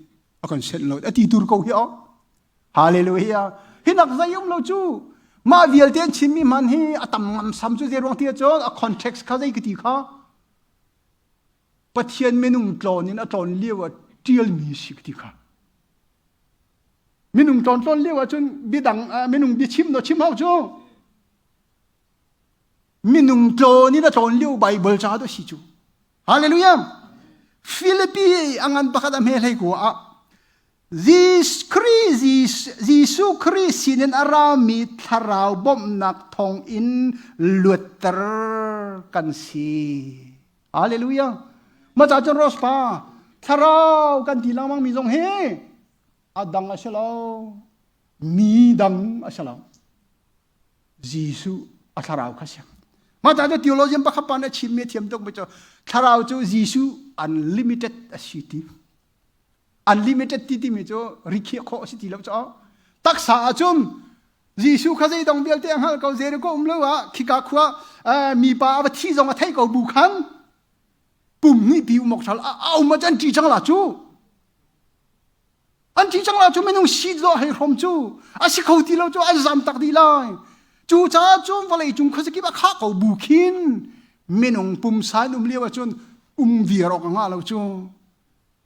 a kan senh lo a ti tur ko hi oh. Hallelujah. Hi nak zei um lo cu mah vialte an chimmi man hi a tam ngam sam cu zei ruang ti cun a context kha zei ka ti kha Pathian minung tlawn in a tlawn lio ah ṭialmi si ka ti kha. Minung tlawn tlawn lio ahcun biadang minung biachim no chim hau cu. Minung tlawn in a tlawn lio Bible ca tu si cu. Hallelujah. Philippi a ngan pakhat a hme hlei ko ah Jesuh Khrih sinin a rami thlarau bawmhnak thawng in luatter kan si. Hallelujah. Ma ca cun Rospa thlarau kan ti lengmang mi zong hi a dang a si lo. Mi dang a si lo. Jesuh a thlarau kha si. Mah ta cu theologian pakhat pa nih a chimmi a thiam tuk mi cu thlarau cu Jesuh unlimited a si ti. Unlimited ti timi cu rikhiah khawh a si ti lo cu. Taksa ahcun Jesuh kha zeidong vialte a hngalh ko Jericho um lo ah khika khua mipa a va thi zong a theih ko bu khan pum hnih pi um awk ṭhal a um ah cun ṭi cang la cu. An ṭih cang la cu minung si dawh hei hrom cu a si kho ti lo cu an zam tak dih lai. Cu caah cun vawlei cung khuazakip a khah ko bu khin minung pumsa in um lio ahcun um viar awk a ngah lo cu.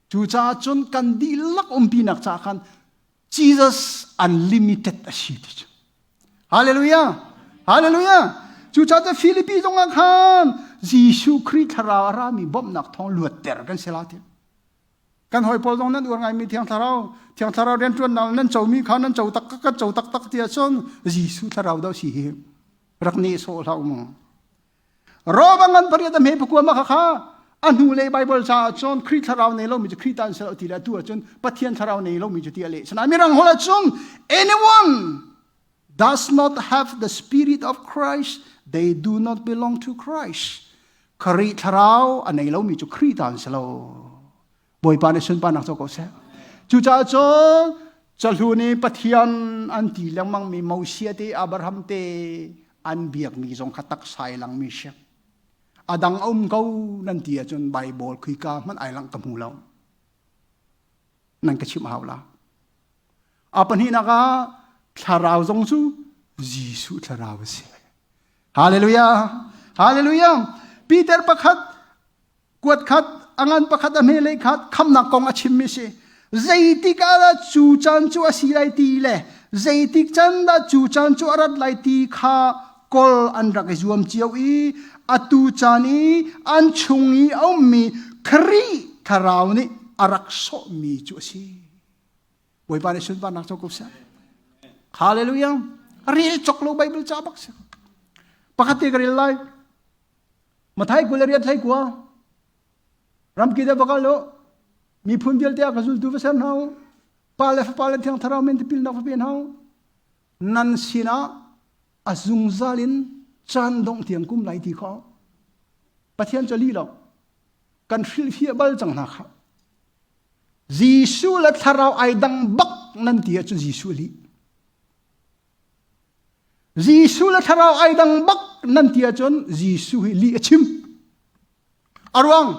Cu caah cun kan dihlak umpinak caah khan Jesus unlimited a si ti cu. Hallelujah! Hallelujah! Cucaah cu Filipi zong ah khan Jesuh Khrih thlarau a rami bawmhnak thawng luatter kan si la ti. Kan hawi pawl zong nan uar ngaimi Thiang Thlarau, Thiang Thlarau rianṭuannak nan comi kha nan co tak kan co taktak ti ahcun Jesuh Thlarau dah si hi rak nehsawh hlah u mu. Rom a ngan pariat a hme pakua ma kha kha a hnu le Bible caah cun Khrih Thlarau nei lomi cu Khrih ta an si lo ti le atu ahcun Pathian Thlarau nei lomi cu ti a leh. Sinain mirang holh ahcun anyone does not have the spirit of Christ, they do not belong to Christ. Khrih thlarau a nei lomi cu Khrih ta an si lo. Bawipa nih sunparnak co ko seh. Cucaah cun cahlun i Pathian an ti lengmangmi Moses te Abraham te an biakmi zong kha taksa i langmi si. A dang a um ko nan ti ahcun Bible khuika hmanh ai lang ka hmu lo. Nan ka chimh hau la. A pahnihnak ah thlarau zong cu Jesuh thlarau a si. Hallelujah! Hallelujah! Peter pakhat kuat khat a ngan pakhat a hme lei khat khamnak kong a chimmi si. Zeitik ah dah cu caan cu a si lai ti le zeitik can dah cu caan cu a rat lai ti kha kol an rak i zuam cio i atu caan i an chung i a ummi Khrih thlarau nih a rak sawhmi cu a si. Bawipa nih sunparnak co ko seh. Hallelujah. Rel cok lo Bible ca bak si. Pakhat te ka rel lai. Mathai kul le riat hlei kua. Ramki de bakal lo. Miphun vialte a ka zultu va ser hna u. Pa le fapa le thiang thlarau min tipil nak va pe hna u. Nan sinah. A zungzal in caan dongh tiang kum lai ti kho. Pathian cu li lo. Kan hrilhfiah bal cang hna kha. Jesuh le thlarau ai dang bak nan ti ahcun Jesuh li. Jesuh le thlarau ai dang bak nan ti ahcun Jesuh hi lih a chim. A ruang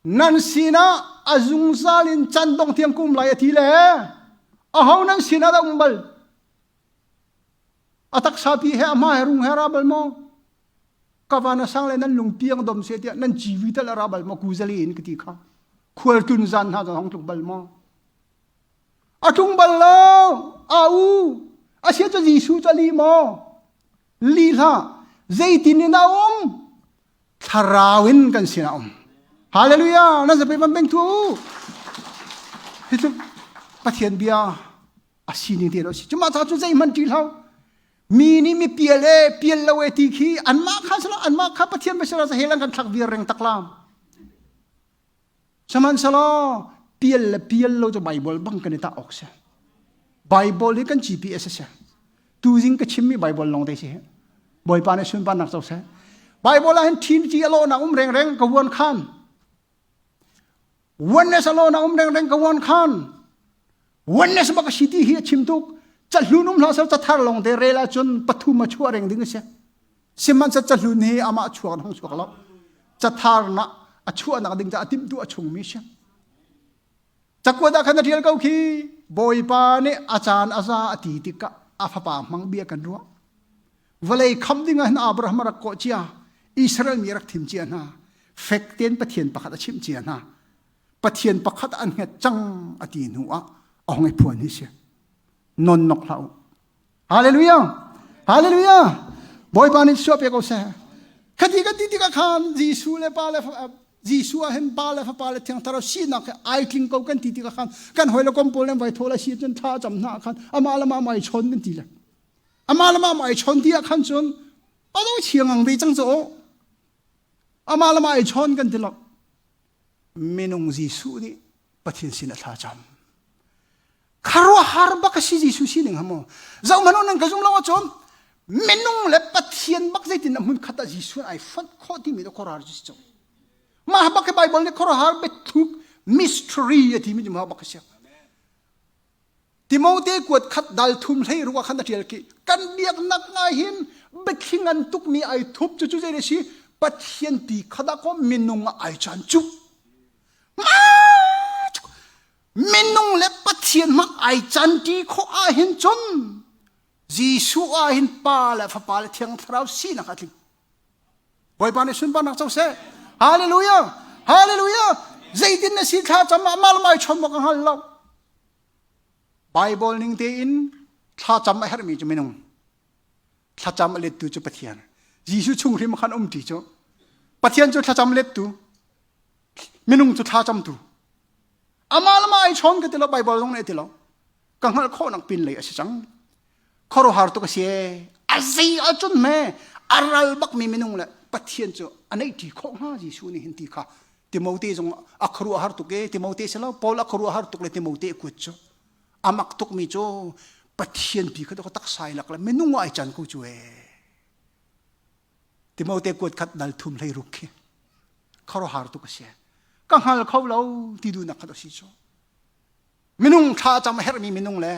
nan sinah a zungzal in can dong tiang kum lai a ti le aho nan sinah dah um bal? A taksa pi he a hma he rung he ra bal maw? Ka van a sang le nan lung piang dom se tiah nan civi tal a ra bal maw kuzali in ka ti kha. Khualtun zan hna zong tluk bal maw? A tlung bal lo. A u. A sia cu Jesuh cu a li maw? Li hlah. Zeitin in a um? Thlarau in kan sin a um. Hallelujah. Nan zapi van beng tu u. Hi cu Pathian bia a sining te lo si. Cuma ca cu zeihmanh ṭih hlah. Mi nih mi pial e pial lo e ti khi anmah kha sala anmah kha Pathian bia hel an kan thlak viar reng tak lam. Sihmanhsehlaw pial le pial lo cu Baibal bang kan i tah awk si. Baibal hi kan GPS a si. Tuzing ka chimmi Baibal lawng te si. Bawipa nih sunparnak co seh. Baibal ah hin Trinity a lawhnak um rengreng ka vuan khan. Oneness a lawhnak um rengreng ka vuan khan. Oneness bak a si ti hi a chim tuk. Cahlun um hlah sel cathar lawng te rel ahcun pathum a chuah reng ding a si. Sihmanhsehlaw cahlun hi amah chuak in hung chuak lo. Cathar na a chuahnak ding caah a timhtu a chungmi si. Cakuat ah khan a ṭial ko khi Bawipa nih a caan a za a ti tikah a fapa hmang bia kan ruah. Vawlei kham ding ah hin Abraham a rak kawh cia, Israel mi a rak thim cia hna. Fek tein Pathian pakhat a chimh cia hna. Pathian pakhat an hnget cang a ti hnu ah a hung i phuan hi si. Non nok hlah u. Hallelujah! Hallelujah! Bawipa nih suah pe ko seh. Khati kan ti tikah khan Jesuh le Pa le Jesuh ah hin Pa le Fapa le Thiang Thlarau sinak he ai tling ko kan ti tikah khan kan hawi le kom pawl le vai thawl a si cun thla cam hna khan amah le mah ai chawn kan ti le amah le mah ai chawn ti ah khan cun a do chiang ang ve cang cu amah le mah ai chawn kan ti lo minung Jesuh nih Pathian sin a thla cam kharuahhar bak a si Jesuh sining ha maw zohmanh nan ka zum lo ahcun minung le Pathian bak zeitin a hmun khat ah Jesuh ai fonh khawh timi cu khuaruahhar cu si cu mah bak hi Bible nih khuaruahhar biathuk mystery a timi cu mah bak a si Timote kuat khat dal thum hlei ruah khan a ṭial ki kan biaknak ngai hin biathli ngan tukmi ai thup cu cu zei a si Pathian pi khat ah kaw minung ah ai chan cu minung le Pathian hmang ai canṭi khawh ahhin cun Jesuh ah hin Pa le Fapa le Thiang Thlarau sinak a tling. Bawipa nih sunparnak co seh. Hallelujah! Hallelujah! Zeitin na si thla cam ah mal mai chom ka hngal lo. Bible ning tein thlacam a herhmi cu minung. Thlacam a lettu cu Pathian. Jesuh chung hrim khan um ti cu. Pathian cu thlacam lettu. Minung cu thlacamtu. Amah le mah ai chawn ka ti lo Bible zong nih a ti lo. Ka hngalh khawhnak pin lei a si cang. Khuaruahhar tuk a si ee. A zei ahcun hme a ral bakmi minung le Pathian cu a neih ṭi khawh hnga Jesuh nih hin ti kha Timote zong a khuaruahhar tuk ee Timote si lo Paul a khuaruahhar tuk le Timote a kuat cu a mak tukmi cu Pathian pi kha taksa i lak le minung ah ai can ko cu ee. Timote kuat khat dal thum hlei ruk khi khuaruahhar tuk a si. Ka hngal kho lo ti duhnak kha a si cu. Minung thlacam a herhmi minung le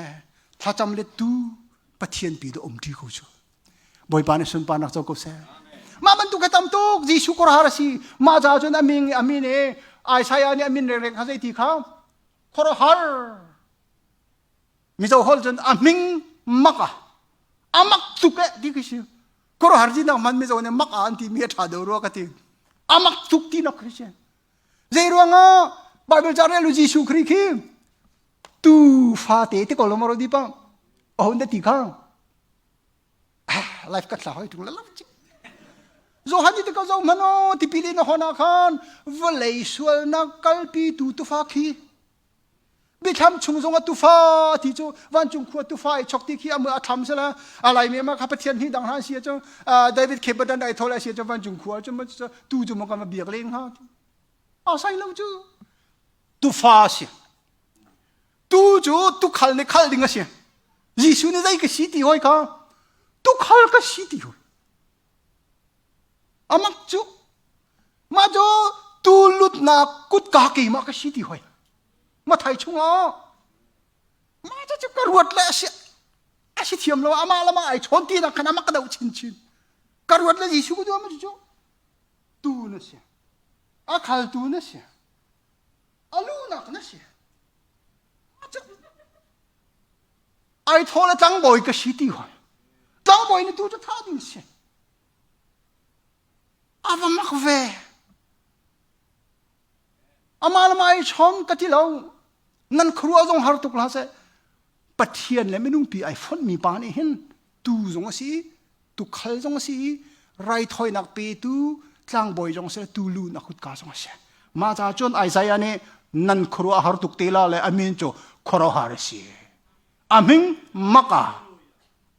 thlacam lettu Pathian pi do um ṭi ko cu. Bawipa nih sunparnak co ko seh. Mah bantuk he tam tuk Jesuh khuaruahhar a si. Mah caah cun a min a min i Isaiah nih a min rengreng kha zei ti kha khuaruahhar. Mizo hol cun a hming mak a a mak tuk eh ti khi si. Khuaruahhar ti nak man Mizo nih mak a an ti mi a ṭha deuh rua ka ti. A mak tuk ti nak khi si. Zei ruangah Bible ca rel u Jesuh Khrih khi tu fate te ko lo maro di pa ahun da ti kha life ka thla hoi tung la lam chi Johan ti ko zo mano tipil in hona khan vawlei sualnak kalpi tu tufa khi Bithlam chung zong ah tufa ti cu vancung khua tufa i chok ti khi a a thlam sela a lai mi ma kha Pathian hi dang hna si cu David Khebadan ai thol si cu vancung khua cu tu cu ma kan biak leng ha a sai lo cu tufa si tu cu tukhal nih khal ding a si Jesuh nih zei ka si ti hoi kha. Tukhal ka si ti hui. Amak cu mah cu tu lutnak kutka keimah ka si ti hoi. Mathai chungah mah cu cu ka ruat le a si a si thiam lo amah lamah ai chawn ti nak khan amak ka doh chinchin. Ka ruat le Jesuh ka duh cu tu na si. A khaltu na si. A lunak na si. Ai thaw le tlangbawi ka si ti hoi. Tlangbawi na tu cu tha ding si. A va mak ve. Amah le mah ai chom ka ti lo. Nan khuaruah zong har tuk hlah seh. Pathian le minung pi ai fonhmi pa nih hin tu zong a si, tukhal zong a si i raithawinak petu tlangbawi zong a si tu lu na kutka zong a si. Mah caah cun Isaiah nih nan khuaruah har tuk te la le a min cu khuaruahhar a si. A hming maka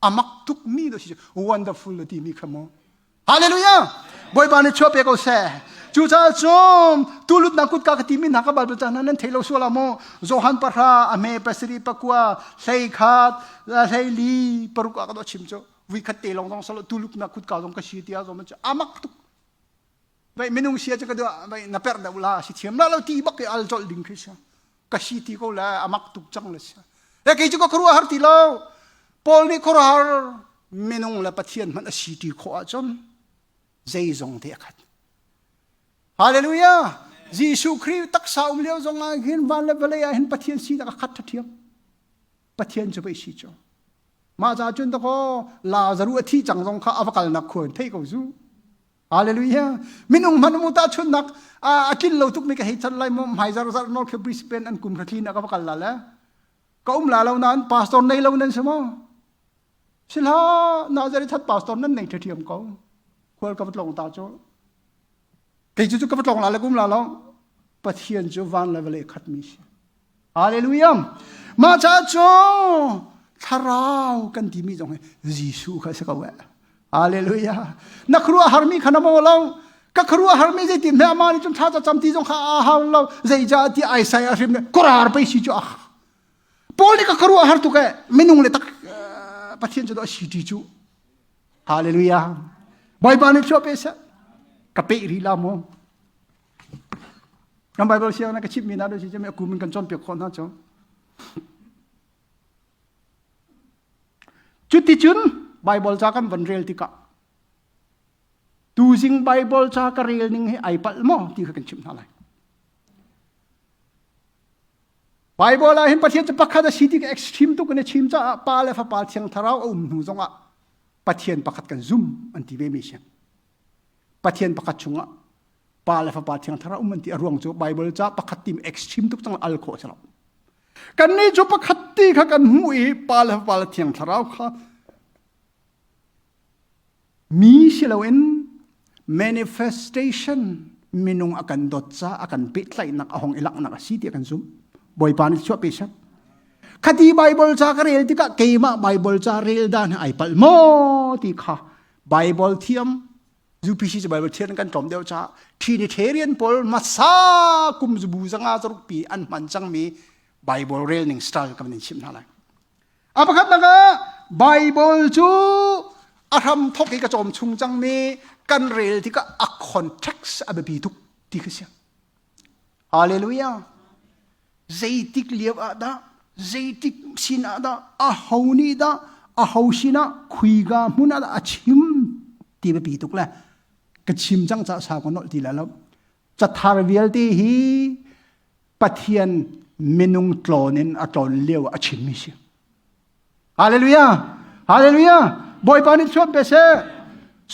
a mak tuk mi do si wonderful na ti mi kha mu. Hallelujah! Bawipa nih chuah pe ko seh. Cucaah cun tulutnak kutka ka timi hna ka Bible ca hna nan thei lo sual ah mu. Johan pahra a hme pasarih pakua hlei khat hlei li paruk ah ka do chim cu vui khat te lawng zong salo tuluknak kutka zong ka si tiah zong cu amak tuk. Vai minung sia cu ka duah vai na perh deuh la si thiam la lo ti bak i al colh ding khi si. Ka si ti ko la amak tuk cang le si. E kei cu ka khuaruah har ti lo. Paul nih khuaruahhar minung le Pathian hmanh a si ti khawh ahcun zeizong te a khat. Hallelujah! Jesuh Khrih taksa um lio zong ah hin van le vawlei ah hin Pathian sinak a khat ṭhiam. Pathian cu pei si cu. Mah ca cun dakaw Lazaruh a thih cang zong kha a va kalnak khua in theih ko zu. Hallelujah. Minung hmanh mu tahchunnak a tlin lo tuk mi ka hei chan lai mu hmai zar zar nol khe Brisbane an kum hratli na ka va kal la le. Ka um la lo nain pastor nei lo nan si maw? Sila Nazareth that pastor nan nei ṭhiam ko. Khual ka va tlong ta cu. Kei cu ka va tlong la le kum la lo. Pathian cu van le vawlei khat mi si. Hallelujah. Mah ca cu thlarau kan timi zong hi Jesuh kha si ko eh. Hallelujah. Na khuaruah harmi kha na maw lo. Ka khuaruah harmi zeitin hme amah nih cun thla ca cam ti zong kha a hau lo. Zeicah ti Isaiah hrim nih khuaruahhar pei si cu ah. Paul nih ka khuaruah har tuk eh. Minung le tak Pathian cu a si ti cu. Hallelujah. Bawipa nih chuah pe seh. Ka peh rih la mu. Kan Bible siang na ka chimh mi hna si cu a kum in kan cawnpiak khawh hna cu. Cuticun Bible ca kan van rel tikah tuzing Bible ca ka rel ning hi ai palh maw ti kha kan chimh hna lai. Bible ah hin Pathian cu pakhat a si ti ka extreme tuk in a chim caah Pa le Fapa Thiang Thlarau a um hnu zongah Pathian pakhat kan zum an ti ve mi si. Pathian pakhat chungah Pa le Fapa Thiang Thlarau um an ti a ruang cu Bible ca pakhat tim extreme tuk cang al khawh si lo. Kannih cu pakhat ti kha kan hmuh i Pa le Fapa le Thiang Thlarau kha mi si loin manifestation minung a kan dawt ca a kan pehtlaihnak a hong i langhnak a si ti kan zumh. Bawipa nih chuah pe seh. Khati Bible ca ka rel tikah keimah Bible ca rel dan ai palh maw ti kha Bible thiam UPC cu Bible thiam kan tlawm deuh caah Trinitarian pawl hmasa kum zubu zanga zaruk pi an hman cangmi Bible rel ning style kan in chimh hna lai. A pakhatnak ah Bible cu a hram thok i ka cawm chung cangmi kan rel tikah a context a biapi tuk ti kha si. Hallelujah. Zeitik lio ah dah zeitik sin ah dah a ho nih dah a ho sinah khuiga hmun ah dah a chim ti biapi tuk le ka chim cang ca sau ka nolh ti la lo cathar vialte hi Pathian minung tlawn in a tlawn lio a chimmi si Hallelujah Hallelujah Bawipa nih chuan pe seh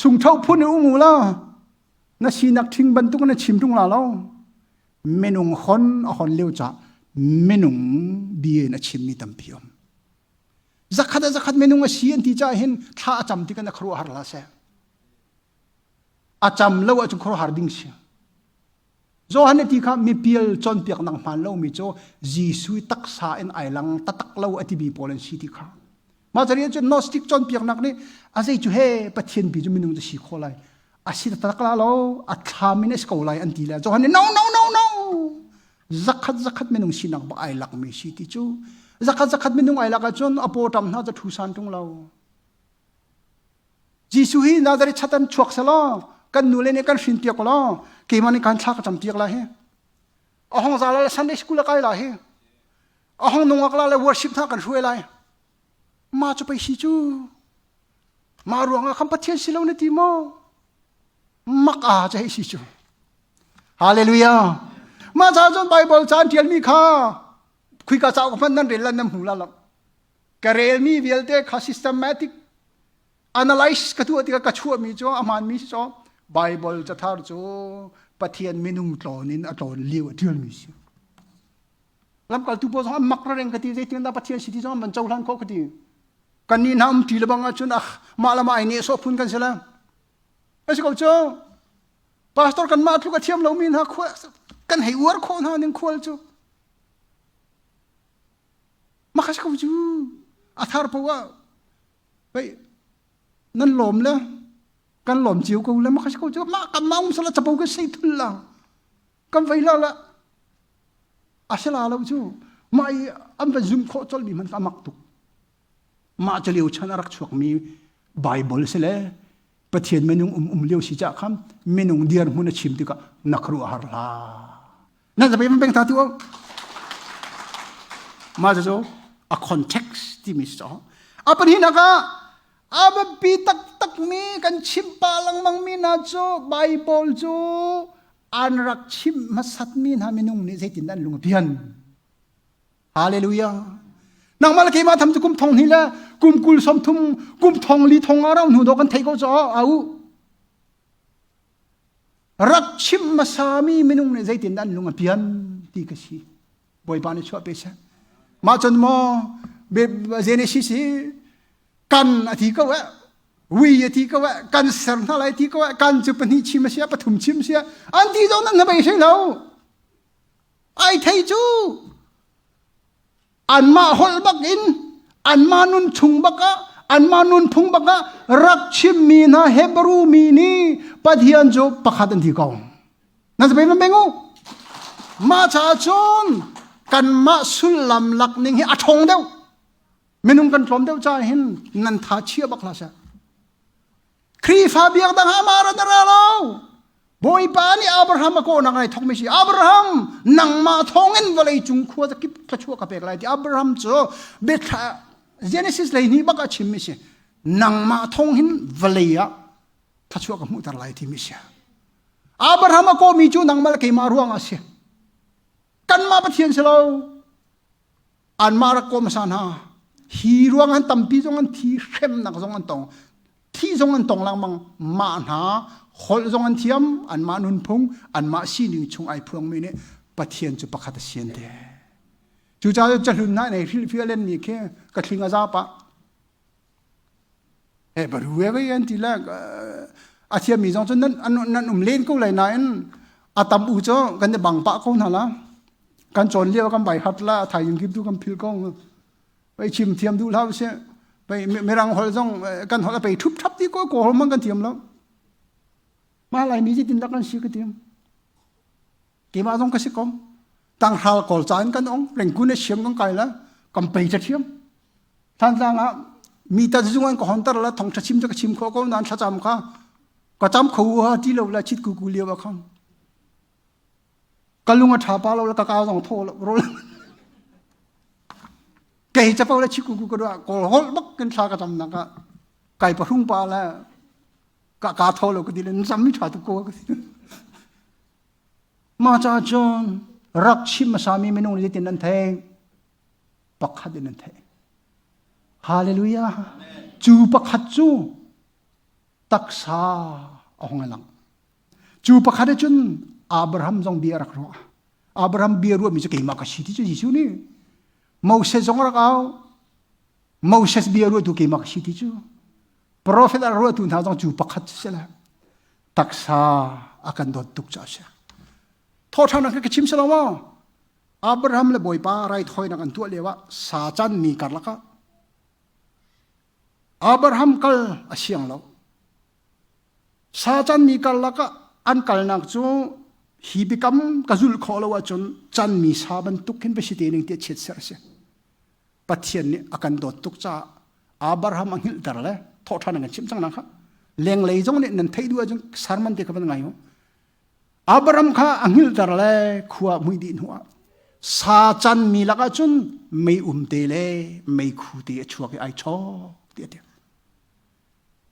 sungtho phun i um u la na sinak ṭhing bantuk na chim ṭung la lo minung hon a hon lio ca minung bia in a chimmi tampi um zakhat a zakhat minung a si an ti ca hin thla a cam tikah na khuaruahhar la seh a cam lo ahcun khuaruahhar ding si Johan nih ti kha mipial cawnpiaknak hmaan lomi cu Jesuh taksa in ai lang tatak lo a timi pawl an si ti kha. Mah cari cun Gnostic cawnpiaknak nih a zei cu he Pathian bi cu minung cu si kho lai. A si taktak la lo, a thlam in a si ko lai an ti le Johan nih no no no no zakhat zakhat minung sinak bak ai lakmi si ti cu zakhat zakhat minung ai lak ahcun a paw ṭam hna cu thu san ṭung lo. Jesuh hi Nazareth chatan chuak selaw kan nu le nih kan hrin piak law keimah nih kan thla ka cam piak la hi. A hong za la Sunday school a kai la hi. A hong nungak la le worship hna kan hruai lai. Ma cu pei si cu. Mah ruangah khan Pathian si lo na ti maw? Mak a cu hei si cu. Hallelujah. Mah ca cun Bible caan ṭialmi kha khuika cauk hmanh nan rel lan nan hmu la lo. Ka relmi vialte kha systematic analyze ka tuah tikah ka chuahmi cu a hmaanmi si cu Bible cathar cu Pathian minung tlawn in a tlawn lio a ṭialmi si. Lamkaltu pawl zong an mak reng ka ti zeitin dah Pathian si ti zong an van cohlan khawh ka ti. Kan nih hna um ṭi le bang ahcun ah mah le mah ai nehsawh phun kan si le. A si ko cu. Pastor kan mah tluk a thiam lomi hna khua kan hei uar khawh hna ning khual cu. Mah kha si ko cu. A thar poah ah pei nan lawm le kan lawm cio ko le mah kha si ko cu. Mah kan mah um sala capo kan sei thul la. Kan vei la la. A si la lo cu. Mah i an va zum khawh colh mi hmanh kha a mak tuk. Mah cu lio chan a rak chuakmi Bible si le Pathian minung um um lio si cah khan minung dirhmun a chim tikah na khuaruah har hlah. Nan zapi man peng ta tu Mah cu a context timi si caw. A pahnihnak ah a biapi taktakmi kan chim pah lengmang mi hna cu Bible cu an rak chimh hmasatmi hna minung nih zeitindah an lung a pian. Hallelujah. Nangmah le keimah tham cu kum thong hnih le kum 20 sawmthum kum thong li thong a rau hnu dawh kan thei ko caw au. Rak chim hmasami minung nih zeitin an lung a pian ti ka si. Bawipa nih chuah pe seh. Mah cun maw Genesis hi kan a ti ko eh wi a ti ko eh kan ser hna lai ti ko eh kan cu pahnih chim a si pathum chim si an ti zong nan hnabei hlei lo. Ai thei cu anmah holh bak in anmah nun chung bak ah anmah nunphung bak ah rak chimmi hna Hebrew mi nih Pathian cu pakhat an ti ko. Nan zapei man beng u. Mah caah cun kanmah sullam lak ning hi a ṭhawng deuh. Minung kan tlawm deuh caah hin nan tha chia bak hlah seh. Khrihfa biak dang ah amah ran a ra lo. Bawipa nih Abraham a kawhnak ai thawkmi si. Abraham, nangmah thawngin vawlei cung khua kip thluachuah ka pek lai ti. Abraham cu biathla Genesis lei hnih bak a chimmi si. Nangmah thawng hin vawlei ah thluachuah ka hmuhter lai timi si. Abraham a kawhmi cu nangmah le keimah ruang ah si. Kanmah Pathian si lo. Anmah rak kawh hmasa hna. Hi ruang an tampi zong an thi, hremnak zong an tong. Thi zong an tong lengmang. Mah hna holh zong an thiam, anmah nunphung, anmah sining chung ai phuangmi nih Pathian cu pakhat a si an ti. Cucaah cahlun hna nei hrilhfiah lenmi khi ka thling a za pah. He baru e vei an ti le a thiammi zong cu nan nan um len ko lai nain a tam u cu kan i bang pah ko hna la. Kan cawn lio kan bai hat la thaizing kip tu kan phil ko. Pei chim thiam duh hlah usih. Pei mirang holh zong kan holh a pei thup thap ti ko ko hol man kan thiam lo. Mah Laimi zeitin dah kan si ka tiam. Keimah zong ka si ko. Tanghral kawl ca in kan ong, rengkun a siam kan kai la, kan pei ta thiam. Thantlang ah mi ta zung an ka hontar la thong tha chim cu ka chim kho ko nan thlacam kha ka cam kho ha ti lo la chit ku ku lio a khang. Ka lung a tha pa lo la ka ka zong tho lo rol. Kei capo le chit ku ku ka duah kawl hol bak kan thla ka cam nak ah kai pahrung pa la ka ka tho lo ka ti le zam mi tha tu ko ka ti. Mah caah cun rak chim hmasami minung nih zeitin nan theih? Pakhat in nan theih. Hallelujah. Cu pakhat cu taksa a hung lang. Cu pakhat cun Abraham zong bia rak ruah. Abraham bia ruahmi cu keimah ka si ti cu Jesuh nih. Moses zong rak au. Moses bia ruahtu keimah ka si ti cu. Profet a ruahtu hna zong cu pakhat cu si le taksa a kan dawt tuk caah a si. Thawhṭhannak ka chim si lo maw? Abraham le Bawipa raithawinak an tuah lio ah sa canmi karlak ah Abraham kal a siang lo. Sa canmi karlak ah an kalnak cu hi biakam ka zulh khawh lo ahcun canmi sa bantuk hin va si te ning tiah chiatserh a si. Pathian nih a kan dawt tuk caah Abraham a hngilhter le thawhṭhan an kan chimh cang nak kha. Lenglei zong nih nan theih duh ahcun sermon te kha van ngai u. Abraham kha a hngilhter le khua mui dih hnuah sa canmi lakah cun mei um te le meikhu te a chuak i ai chawk ti a ti.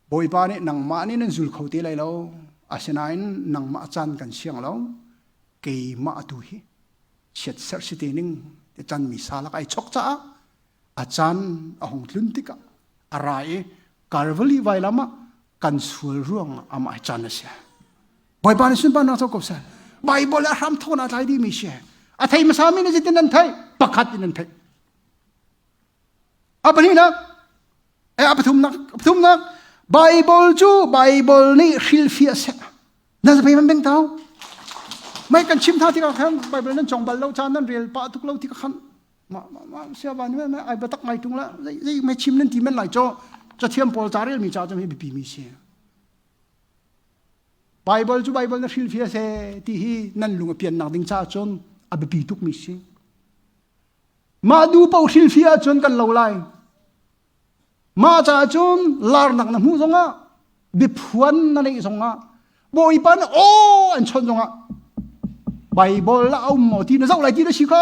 Bawipa nih nangmah nih nan zul kho te lai lo. Asinain nangmah caan kan siang lo. Keimah tu hi chiatserh si te ning ti canmi sa lak ai chok caah a caan a hung tlun tikah a ra i Calvary vailam ah kan sual ruang amah caan a si. Bawipa nih sunparnak co ko seh. Bible a hram thawna tlai dimi si. A thei hmasa mi nih zeitin nan theih? Pakhat in nan theih. A pahnihnak, eh, a pathumnak, a pathumnak, Bible cu Bible nih hrilhfiah seh. Nan zapei man beng tau. Mai kan chim tha tikah khan Bible nan cong bal lo caan nan rel pah tuk lo tikah khan ma ma ma sia ba ni ma ai batak ngai tung la zei zei mai chim nan ti men lai cho cathiam pawl ca rel mi ca cu hi biapi mi si. Bible cu Bible na hrilhfiah seh ti hi nan lung a piannak ding caah cun a biapi tuk mi si. Mah du paoh hrilhfiah ahcun kan lo lai. Mah caah cun larnak na hmuh zongah biaphuan na neih zongah Bawipa nih aw an chawnh zongah Bible a um maw ti na zoh lai ti na si kha.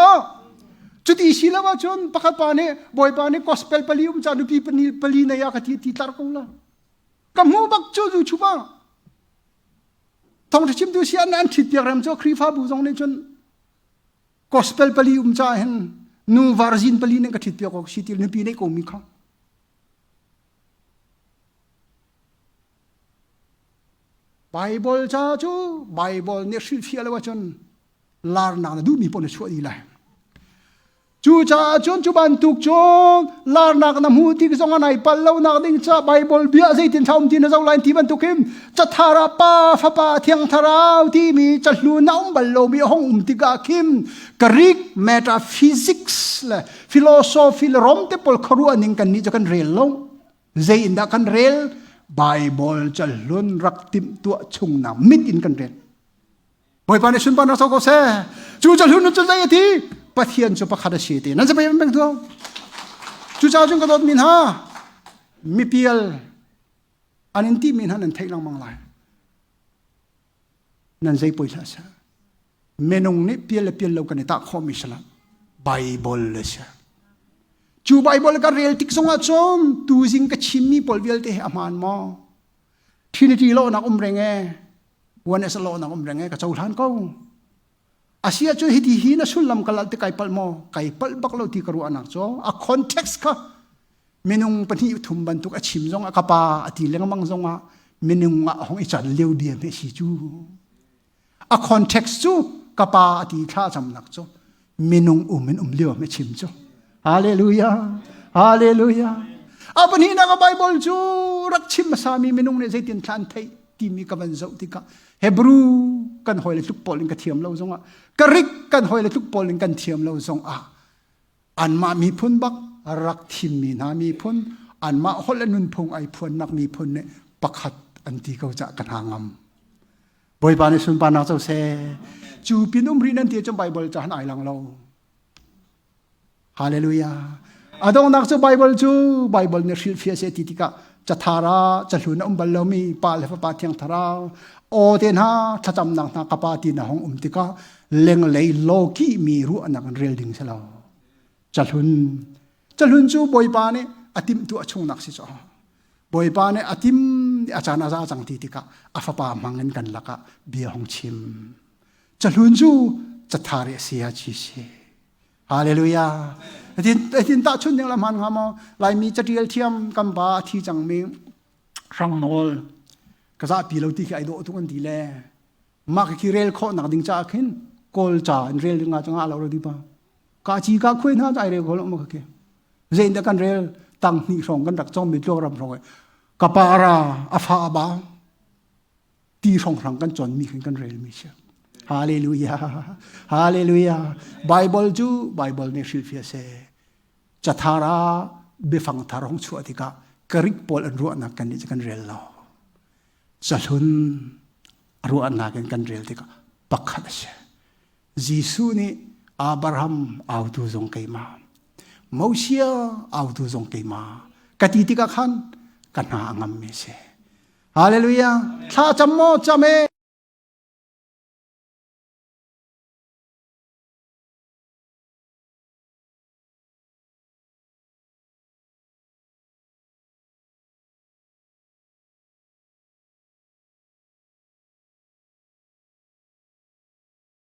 Cuti si lo ahcun pakhat pa nih Bawipa nih gospel pali um ca nupi pali nei ah ka ti ti tlar ko la. Ka hmu bak cu YouTube ah. Thawngṭha chimtu si an an ṭhit piak rem cu Khrihfabu zong nih cun gospel pali um ca hin nu varzin pali nih ka ṭhit piak awk si ti nupi neih ko mi kha. Bible ca cu Bible nih hrilhfiah lo ahcun larnak na duhmi paoh na chuah dih lai. Cucaah cun cu bantuk cu larnak na hmuh tik zong ah nai palh lonak ding ca Bible bia zeitin tha um ti na zoh lai ti bantukin cathar ah Pa Fapa Thiang Thlarau timi cahlun a um bal lomi a hong um tikah khin Greek metaphysics le philosophy le Rom te pawl khuaruah ning kan nih cu kan rel lo. Zei in dah kan rel? Bible cahlun rak timhtuah chungnak mit in kan rel. Bawipa nih sunparnak co ko seh. Cu cahlun cu zei a ti? Pathian cu pakhat a si ti. Nan zapei peng tu. Cucaah cun ka dawt mi hna, mipial an in ti mi hna nan theih lengmang lai. Nan zei poi hlah seh. Minung nih pial le pial lo kan i tah khawh mi salah. Bible le si. Cu Bible ka rel tik zongah cun tuzing ka chimmi pawl vialte hi a hmaan maw? Trinity lawhnak um reng e. One as a lawhnak um reng e ka cohlan ko. Asia cu hiti hi na sullam ka lal ti kai palh maw? Kai palh bak lo ti ka ruahnak cu a context kha minung pahnih thum bantuk a chim zong ah ka pa a ti lengmang zong ah minung ah hong i can lio bia me si cu. A context cu ka pa a ti thla camnak cu minung um in um lio me chim cu. Hallelujah. Hallelujah. A pahnihnak a Bible cu rak chim hmasami minung nih zeitin thla an theih timi ka van zoh tikah Hebrew kan hawi le tluk pawl in ka thiam lo zongah Greek kan hawi le tluk pawl in kan thiam lo zongah anmah miphun bak rak thimmi hna miphun anmah holh le nunphung ai phuannak miphun nih pakhat an ti ko cah ka hna ngam. Bawipa nih sunparnak co seh. Cu pin um rih nan ti cun Bible ca han ai lang lo. Hallelujah. A donghnak cu Bible cu Bible nih hrilhfiah seh ti tikah cathar ah cahlun a um bal lomi Pa le Fapa Thiang Thlarau aw te hna thlacamnak hna ka pa ti na hong um tikah lenglei lawki mi ruahnak in rel ding si lo. Cahlun cahlun cu Bawipa nih a timhtuah chungnak si caw. Bawipa nih a tim a caan a za cang ti tikah a fapa hmang in kan lakah bia hong chim. Cahlun cu cathar i a si a chi si. Hallelujah. Tin tahchun ding la hman hnga maw? Laimi catial thiam kan pa a thi cangmi hrang nawl ka zahpi lo ti khi ai dawh tuk an ti le mah khi rel khawh nak ding caah khin kawl ca in rel ding ah cungah lo lo di pa ka chi ka khuai hna ai rel kho lo ma khi zein dah kan rel tang hnih hrawng kan rak cawm mi tluang ram hrawng ka pa ra a fa ba ti hrawnghrang kan cawnmi khin kan relmi si. Hallelujah. Hallelujah. Bible cu Bible nih hrilhfiah seh. Cathar ah biafang thar hong chuah tikah Greek pawl an ruahnak kan nih cu kan rel lo. Cahlun ruahnak in kan rel tikah pakhat a si. Jesuh nih Abraham autu zong keimah, Moses autu zong keimah ka ti tikah khan ka hna a ngammi a si. Hallelujah. Thla cam maw cam e.